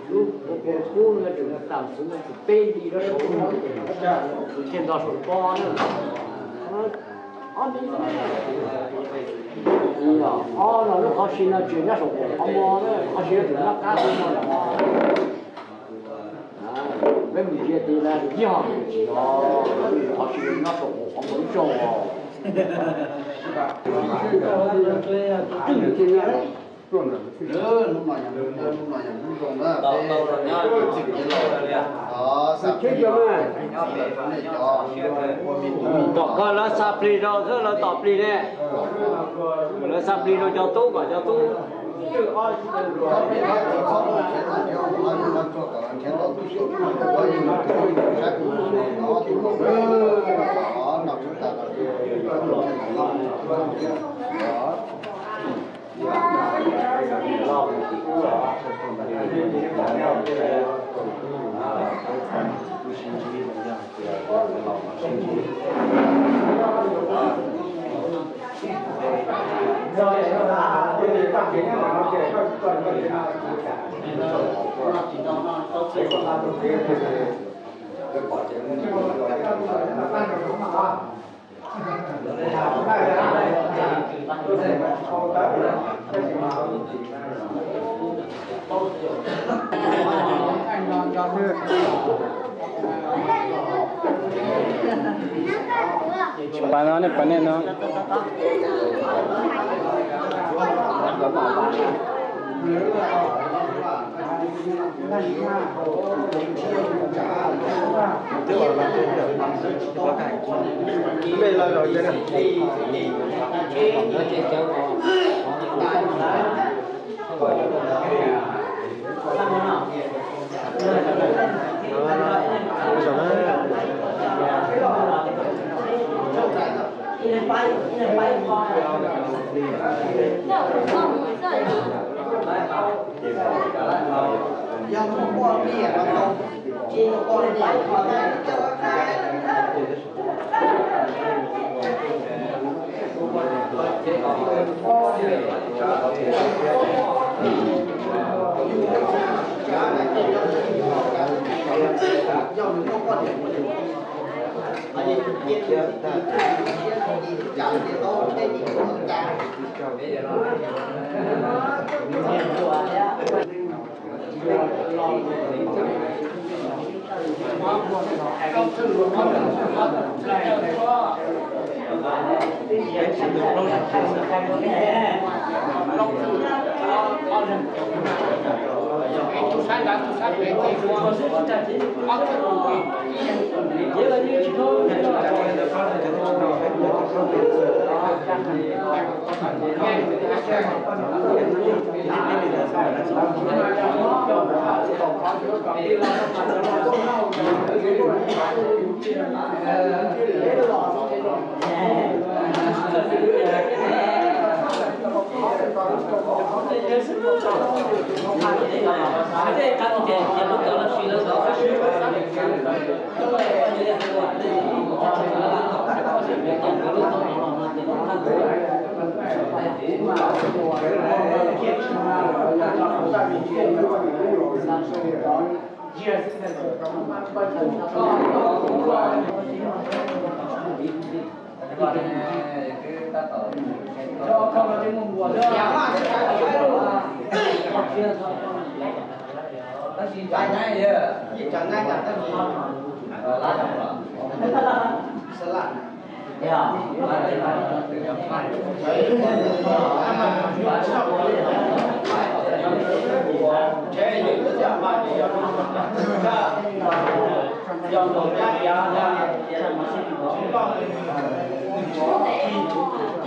Lub kub no tseem tam xwv no tsis peb li, thiaj nto saum pob na. Ob no lub qhov si no tseem nyob saum qaum qhov muag, qhov si no tseem nyob qab qhov muag no. Peb mus ntsia tid na, ib hom tsis yog, qhov si nyob saum qaum qhov muag ib zaug os. Tom kawg lawv xa plig rau xwb, lawv tom plig ne. Lawv xa plig rau cov tub kom cov tub Tsis pas no, nej pas nej no.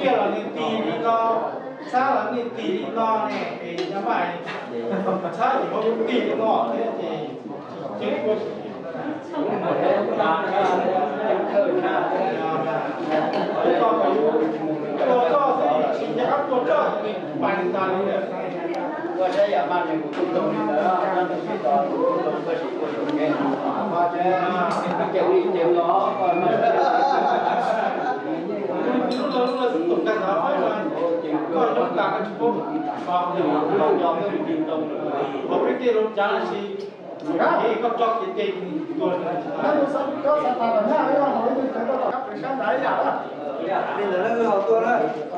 Tiag los nws tig li no, txhab los nws tig li no ne, es nyob mas txhab ces ho tig li no thiab ces tua tsis tau xwb, tsis nco qab tua roj, pais tas li lawm. Ua saib yam mas nws kuv tus ntoo li ntawd, tus tsis tau tus ntoo koj sim ua tus nkees, ces ua li ces los lub lawv lub lawv xwb tus nkees ntawd, koj yoov tas koj tsis paub, los yog koj tus ntoo, qhov peb tej lub cav si, koj tso kev ces tua. Li ntawd na wb ho tuaj na,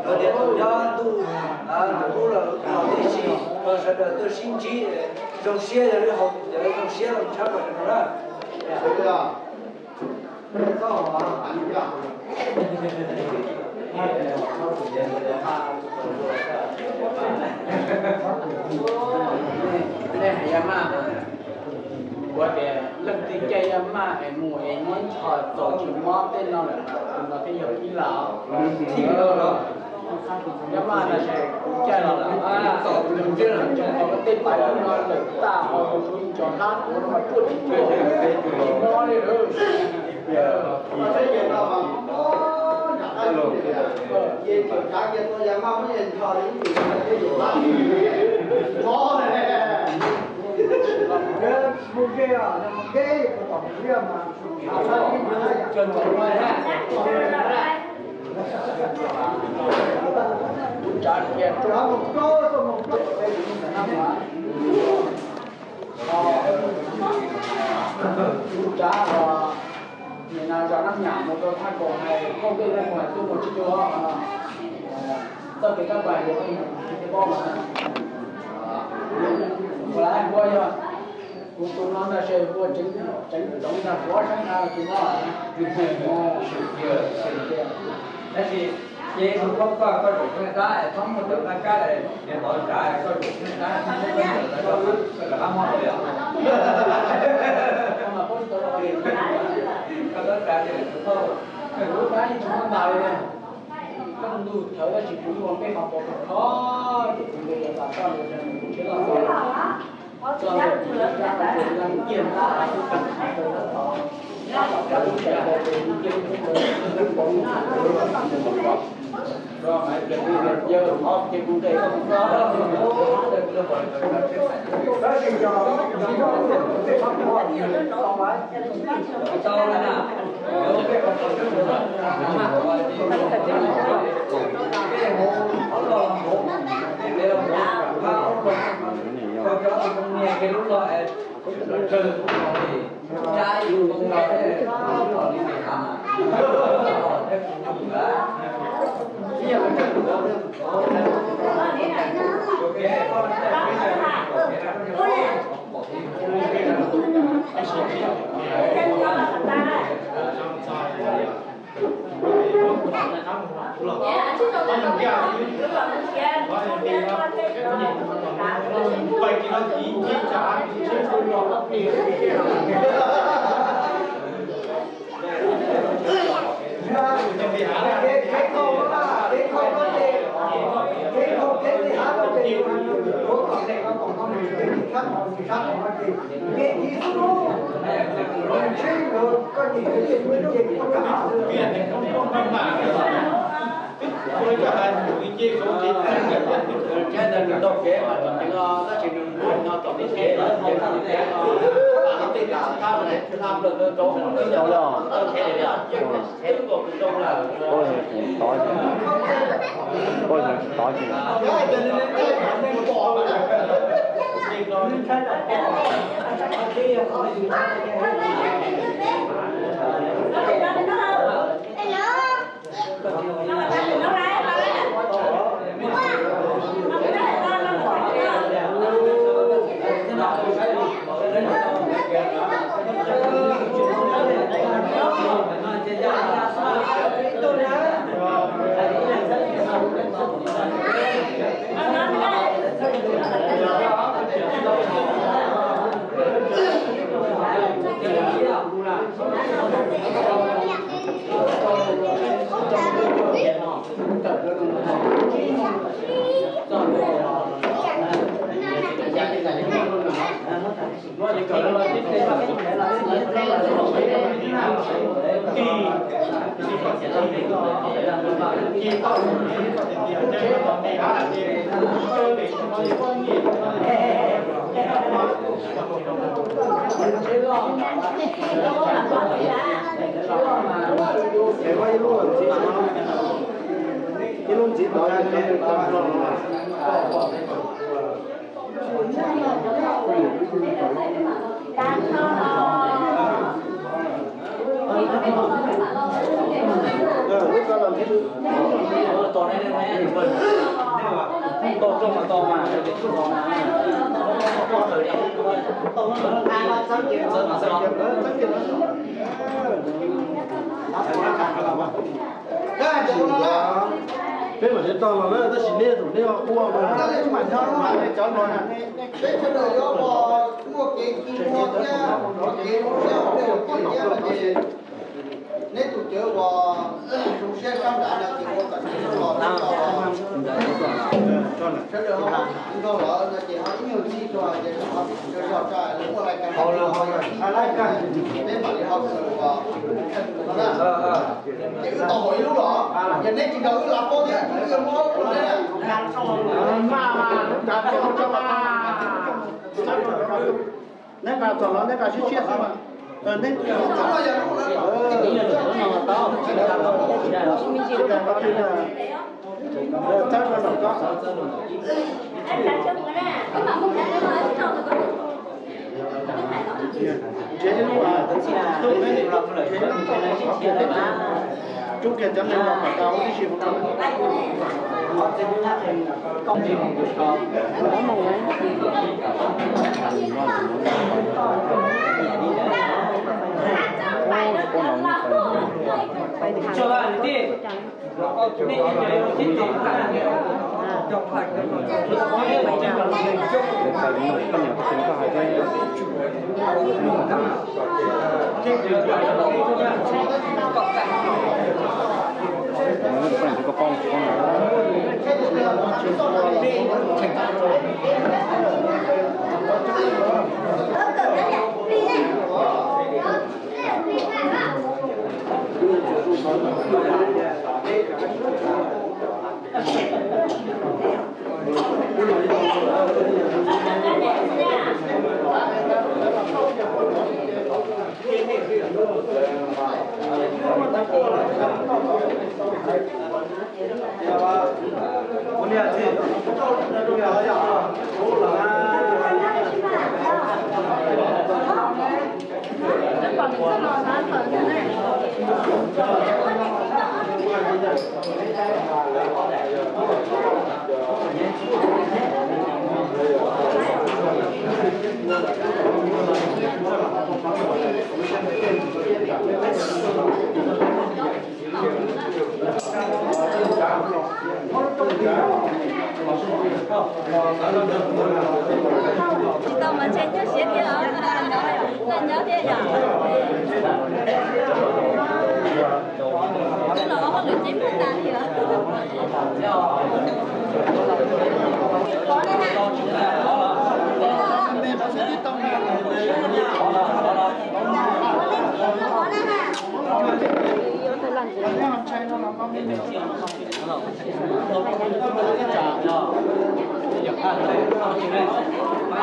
lawv tias nyob ntuj, ntuj los tib si, sawv daws tuaj sib ntsib, zoo siab yog lawv zoo siab los tshab los no na. Nej hais ya maj, kuv tias leej twg caij ya maj es mus es muab nchos txaus tsis mob tej no lawm mas tus no thiaj yog ib laus. Nyob mas na, kuv caij los lawm, txom nyem, cov tej pais no lawm tag, ho tus tsuav ib co hlab tuav no mas ruaj tsis cuag, tsis mob li lawm. Kuv tsav kiag rau, kuv tsav los nim no zov nab nyam mus rau thaj kaum hais, koj tej thaj kaum hais tuaj mus tsis cuag txoj kev kab pas yog tej paub mas. Kuv lab kuab yog kuv tus no ntag, se kuv tseev tseev tsoov ntag, kuv ob sab ntag tus no. Tab sis ces tus phob koj, koj zaum peb dab es txhob muaj cov nqaij kab es niag tod tsav koj zaum peb dab, koj zaum peb dab, koj rov qab mob lawm yom. Koj txhob tsav ces tus phob, kuv dab yeej tsis muaj ntas li. Koj ntuj thawv tab sis kuv ua peb qhov pos khov, ces kuv nqis tas toj ntawd, kuv tsheb los Ua tod ces, ua tod ces. Peb mam li tau los na, tab sis nej zaum nej ua ua mas. Peb sawv daws yuav ua, muaj kev ci muag thiab kev zoo siab ua peb ua poj niam no ces neb tus cawv uas zoo siab sab nrad no ces ua kom nws zoo los neb los. Sawv daws ho nkaug los no ces ho ib nyuag ntxhi dua ces ho zog tso lawv muaj lais kas, peb mam li ho sawv ua no na. Ces wb tau hauv ib lub los, yog neb tsis nkaug wb los pab thiab, wb yuav muab ua neb na. Neb nqa txog los neb nqa siab siab xwb mas. Neb txog los tau. Txhob nqa los tau. Rub kiag cov neeg los kom tau ib si. Tsis tau mas ntshai nyuaj siab thiab os, noj nyob thiab yom. Twb los hauj lwm ces mus tas li os.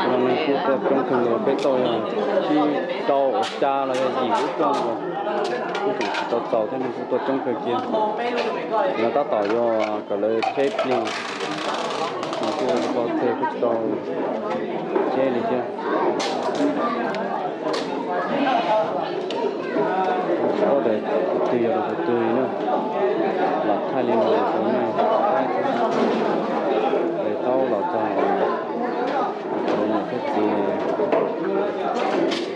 Cov neeg kuj tuaj coob kawg nkaus, peb tau yog tsib rau xya los yog yim lub rooj uas kuj tseem tsis tau txaus thiab, neeg kuj tuaj coob kawg kiag. Lawv tab tom yuav kom lawv cheb plig, kuj tsis tau cheb li thiab. Tsis paub tias tus twg yog tus twg na, los thaij li no tus nej saib, es tau los txog niam thiab txiv,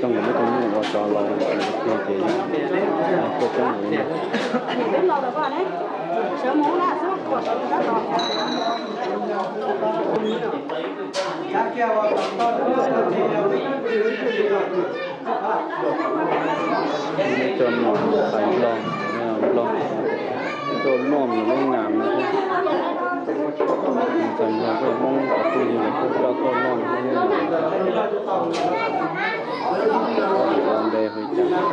rooj los muab tus nyuj ua tsov los tus twg ces tuaj coob li. Cov nom tais nplog, nplog tuaj noj lub nas no thiab. Tais nplog tuaj Hmoob cov phooj ywg lawv kuj coj tuaj noj lub nas. Npe hu li cas?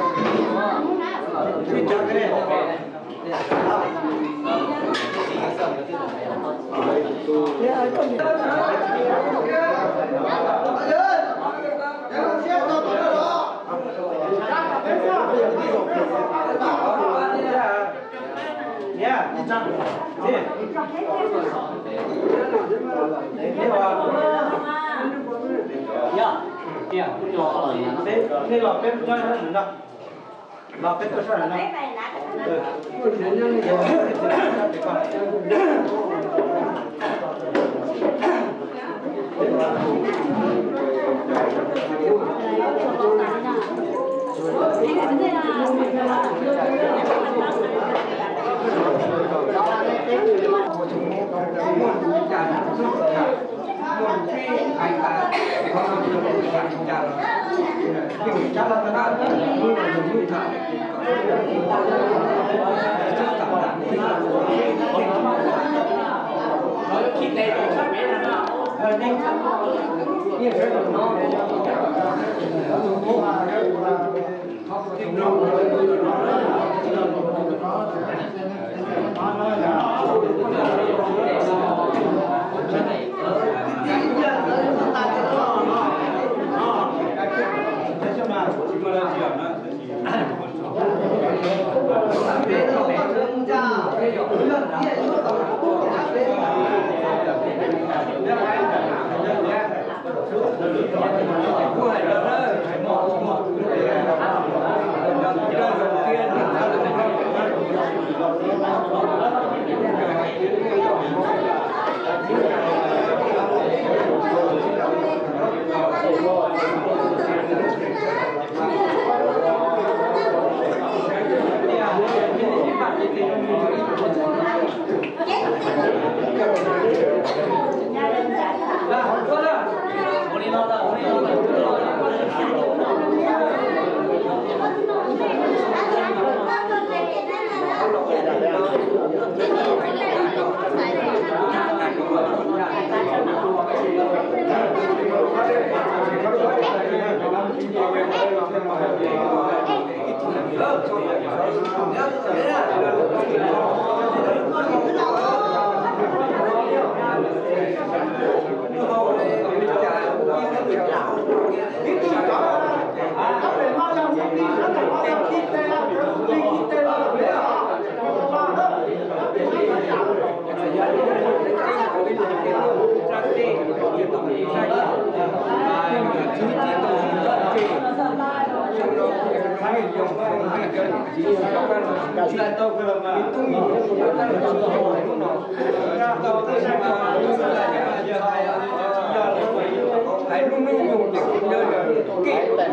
Hais lub hnub nyoog ces kuv nhớ yog kev, tab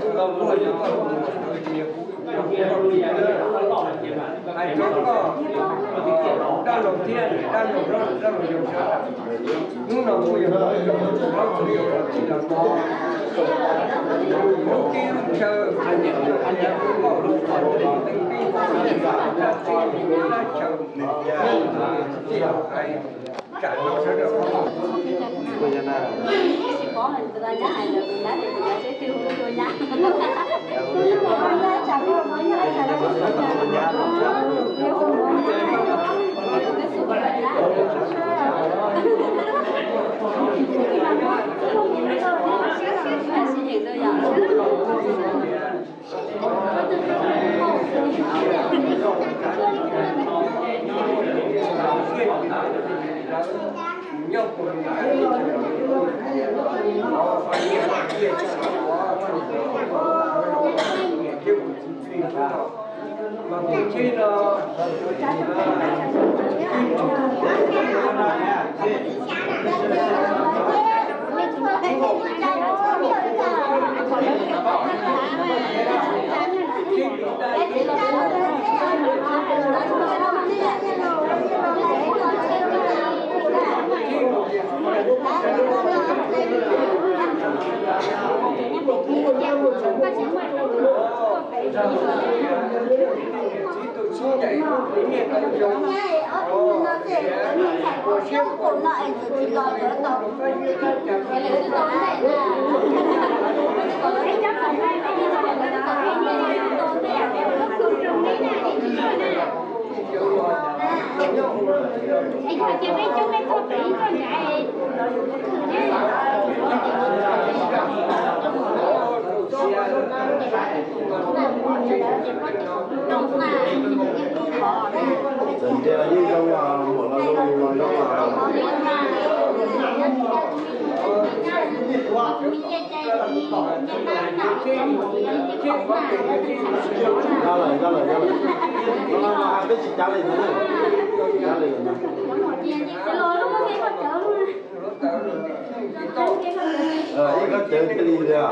sis tau muaj yog hais rau koj dab laug thiab dab laug hlob dab laug yau sawv daws. Hnub no kuj yog hnub yau los txij los no, lub teb lub chaw, koj lub qhov teej teb pib dab teb dab chaw, tsam no sawv daws. Txawm tias yeej zoo los muam los zoo los zoo los. Nyob lawm, nyob lawm, nyob lawm. No no no, peb tsis cav li no na. Cav li no. Ib koj cawv thiaj li tiag.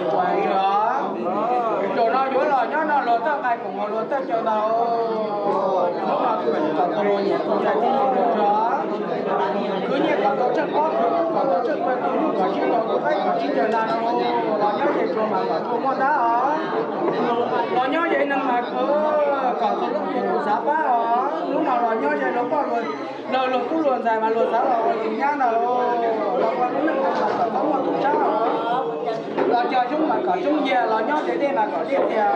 tsis tau heev os. Zaum no yuav los nyob no luag txawj nqaij koom luag txawj caw ntag. Hnub no kuv kom txog luag nyiam tus ntxhais txij nkawm os. Khwv nyiaj kom tau tsheej pob, khwv kub kom tau tsheej kawg, tus nyuj kom sib ntaus, tus qaib kom sib ncaws ntag no. Los nyob ze tsuag mas kom tsuag muaj ntab os. Los nyob ze neeg mas khwv kom txog leej twg tus xav pab os. Hnub no los nyob ze luag poj luag, luag tub luag ntxhais mas luag xav los ua tus nyab ntag. Los ua lub neej mas kom txhob muaj tub sab os. Los cog xyoob mas kom xyoob ncia, los nyob ze dej mas kom dej cia,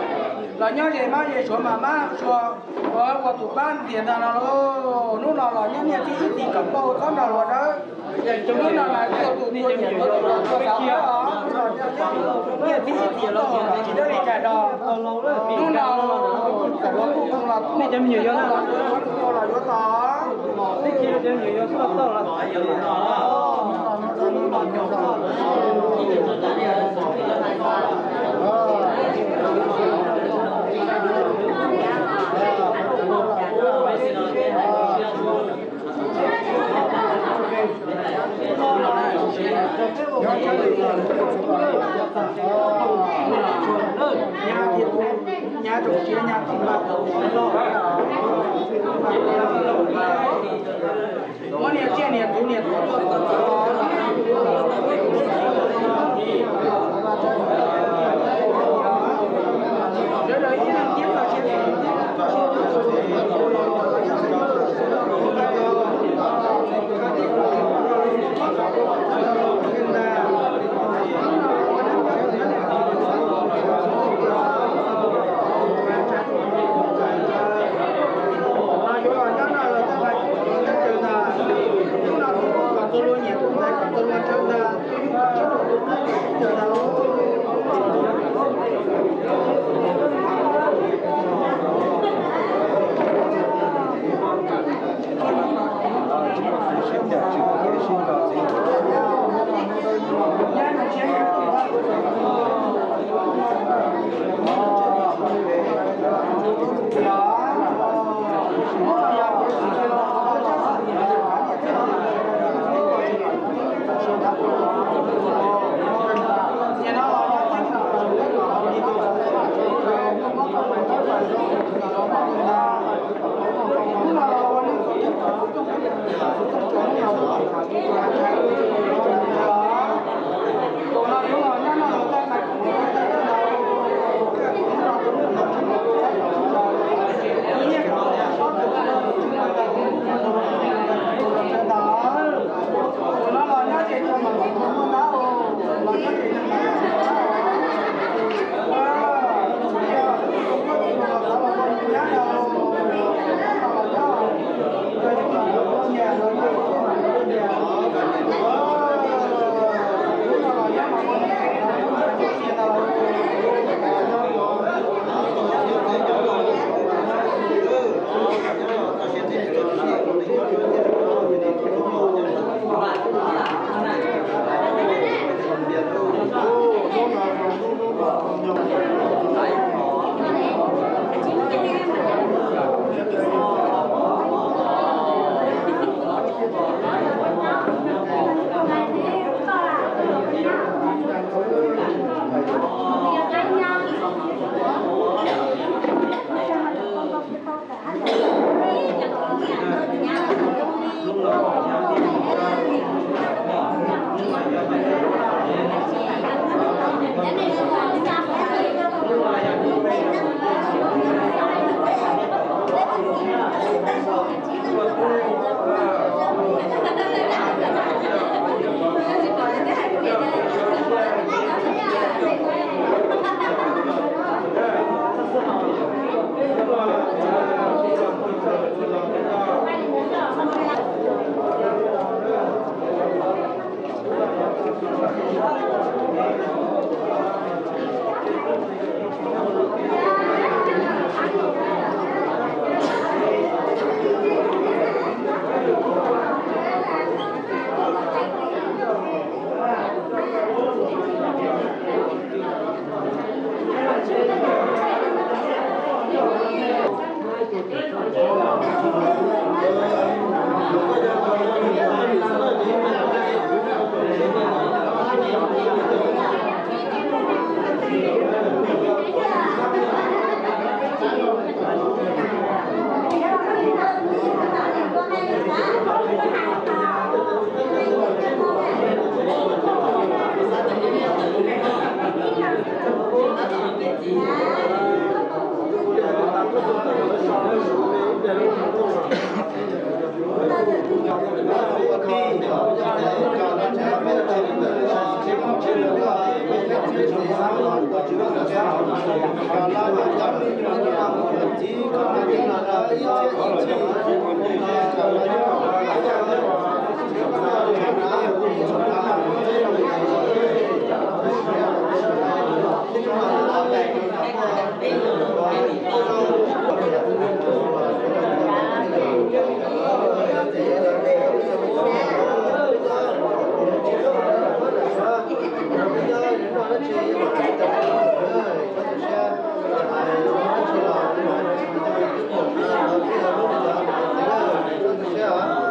los nyob ze mab ze suav mas mab suav ua tus pab ntxias ntag no lauj. Hnub no los nyob niaj txhib ib txhis kom pauj txhob nrog luag dawb. Hnub no mas tuaj tus tuaj nyiam tuaj tus los tuaj xav pab os. Hnub no nyob niaj txhib ib txhis los kom tsis dawb li cas rau. Hnub no kom luag kuj los tuaj, los yuav tos. Ua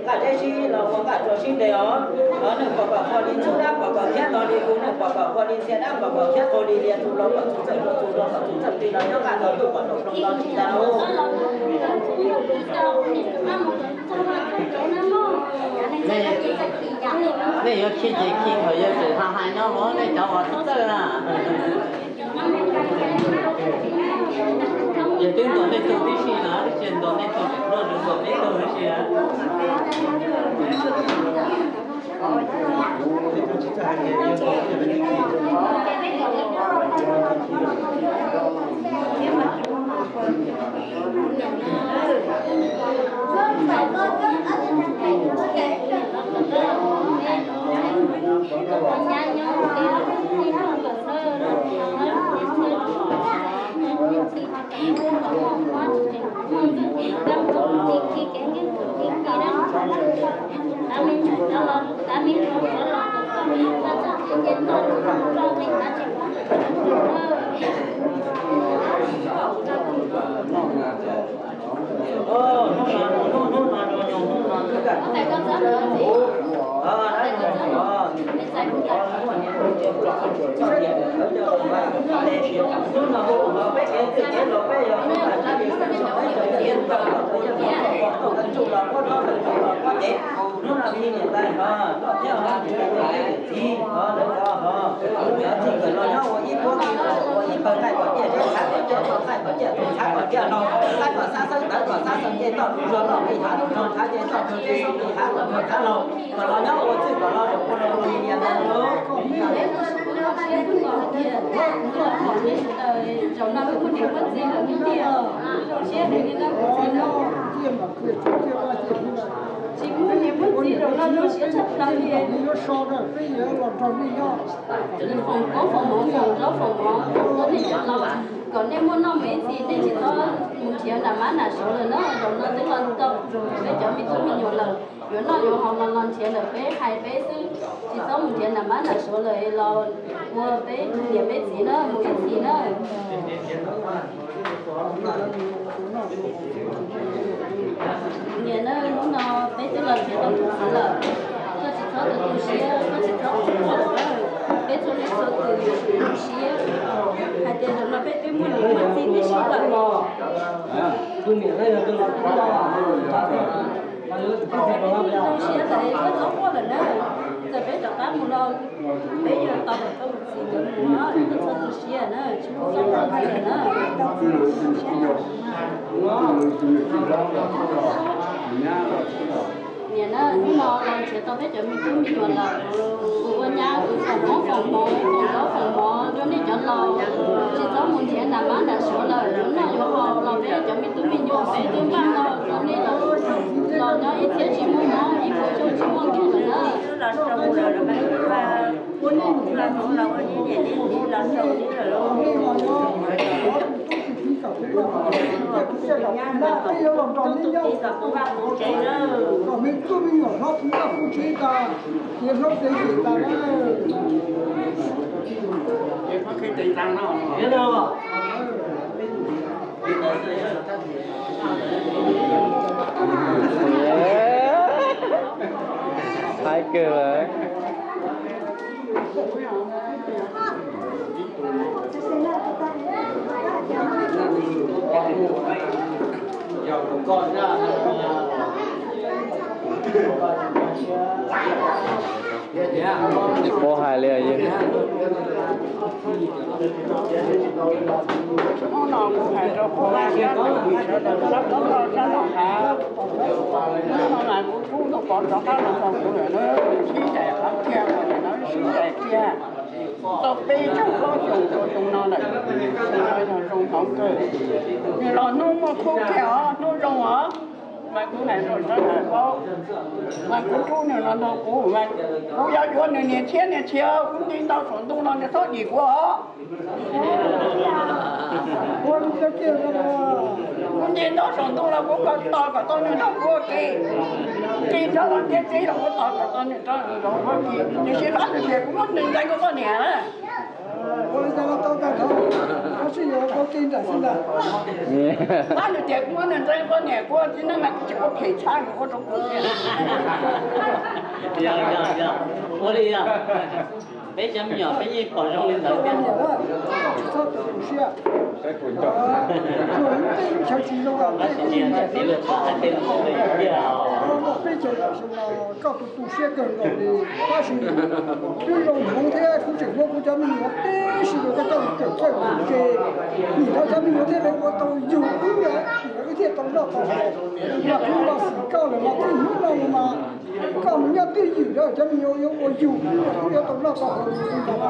Nqaj teb sib los ua nqaj rua sib ntes os. Nws pom kom qhua li ntxhub dab, pom kom thiab tos li lus, nws pom kom qhua li ntxhia dab, pom kom thiab qaug li lias, tus los kom tus txawj hlua, tus los kom tus txawj plig los nyob nqaj tos tuaj pom tus hloov los tsis tas lauj. Nej yuav khi ces khi, thaum yawg tseem hais hais nyob los nej cov uas txawj na. Ces twb ntuas nej tug tib si na, tab sis ntuas nej tug tseem pluag zog ntuas peb tug tib si na. Hnub no peb niam tais ho, koj thiab ho niam tais peb txiv ho, lawv cov ho, cov txij nkawm los nyob ua ib puab, ua ib pawg, thaij kom ciaj zeb, thaij kom ciaj txoos, thaij kom ciaj txoos, thaij kom ciaj no, thaij kom xab xeeb tawv, kom xab xeeb nce toj lub zog los, nqis hav lub zog ntshav nce toj rau nqis hav kom txhob txhab los, kom los nyob ua txwj kom los zaum ua los ua li niam ntawd. Zaum no wb muaj niam muaj txiv lawm tiag, zoo siab heev li ntag txiv na. Tsis muaj niam muaj txiv zaum no zoo siab tshaj plaws li. Foom koob foom hmoov, foom zaub foom mov, foom koob nej cov laus, kom nej muaj noj muaj ib txhis, nej tsis txhob mus nrhiav nram mab nram suav lawm na. Zaum no twb los tau peb cov me tub me nyuam lawm, yuav noj yuav haus los los nrhiav ntawm peb hais peb xwb, tsis txhob mus nrhiav nram mab nram suav lawm, los ua peb niam peb txiv na, mus ib txhis na. Niam na, hnub no peb twb los nrhiav tau tus txiv lawm, koj tsis txhob tu tu siab, koj tsis txhob quaj lawm na. Peb txhua leej txhua tus yuav tsum tu siab hais tias zaum no peb twb muaj niam muaj txiv tib si lawm. Zoo siab ntawd koj txhob quaj lawm na. Txawm peb rov qab mus los peb yuav tos kom koj tus txiv nkawd mus, koj txhob tu siab na, tsis txhob quaj lawm na. Niam na, hnub no los nrhiav tau peb cov me tub me nyuam lawm, kuv ua nyab kuv foom koob foom hmoov, foom zaub foom mov rau nej cov laus, tsis txhob mus nrhiav nram mab nram suav lawm, yuav noj yuav haus los peb cov me tub me nyuam peb twb npaj no rau nej lawm, los nyob ib txhiab tsis muaj mob, ib puas xyoo tsis muaj nkeeg lawm na. Kom me tub me nyuam hlob kuv vaj kuv tsev tas, ces hlob tsev xwm tas na. Haib kawg lawm. Tsis paub hais li yog. Hnub no kuv hais rau peb sawv daws sab ntuj sab nrog hav, hnub no mas kuv tub Ntxoov Pov rov qab los nrog kuv lawm na, sib ncaim qhov kiag, sib ncaim kiag tau peb caug plaub xyoos rau xyoo no lawm, xyoo no yog zoo hmoov kawg. Nws los hnub muaj khub kiag os, hnub zoo os. Mas kuv hais rau sawv daws paub, mas kuv tub nws los nrog kuv, mas kuv yuav yuav nws niam thiab niam txiv, kuv nce ntau saum ntuj los nws txhob dim kuv os. Kuv nce ntau saum ntuj los kuv tos kom tau nws nrog kuv ua ke, nce rov los ntiaj teb los kuv tos kom tau nws nrog kuv ua ke. Tiam sis hlab nws tias kuv muab nws ntxeev kuv poj niam. Ua li cas los tau tag nrho, tab sis yuav ua ke nram xwb ntag. Hlab nws tias kuv muab nws ntxeev poj niam, kuv txiv neej mas kuv tsis ua phem tshaj nws ua rau kuv. Yog, yog, yog. Ua li yog. Peb cov me nyuam peb yeej pom zoo li ntawd tiag. Tsis txhob tu tu siab. Tsuas lub teb lub chaw tsis zoo los tej lub niam txiv lawv txhob hais tej lus tiag. Peb cov ntawm xyoo no koj tu tu siab kawg nkaus li, tab sis twb zoo hmoov thiab kuv tseem muab kuv cov me nyuam tib si rau koj coj mus kawm txawj mus tsev, nim no cov me nyuam thiaj li ua tau yug wb lawm, wb thiaj tau noj tau haus. Mas kuv los xim koj lawm mas txij hnub no mus mas koj mus nyob twj ywm na, cov me nyuam yuav ua yug wb, wb yuav tau noj tau haus li ntawd.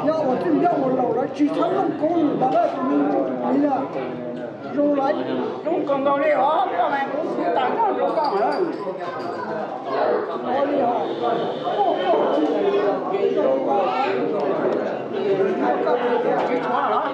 Nyob ua txij nyob ua laus lawm tsis txhob looj koob lwm ntawd na, tus me ntsuj tus plig na. Zoo lawm, zoo kawg nkaus li os, koj mas kuv xav tas koj zoo koj lawm. Ua li os, koj tsis tshuav los?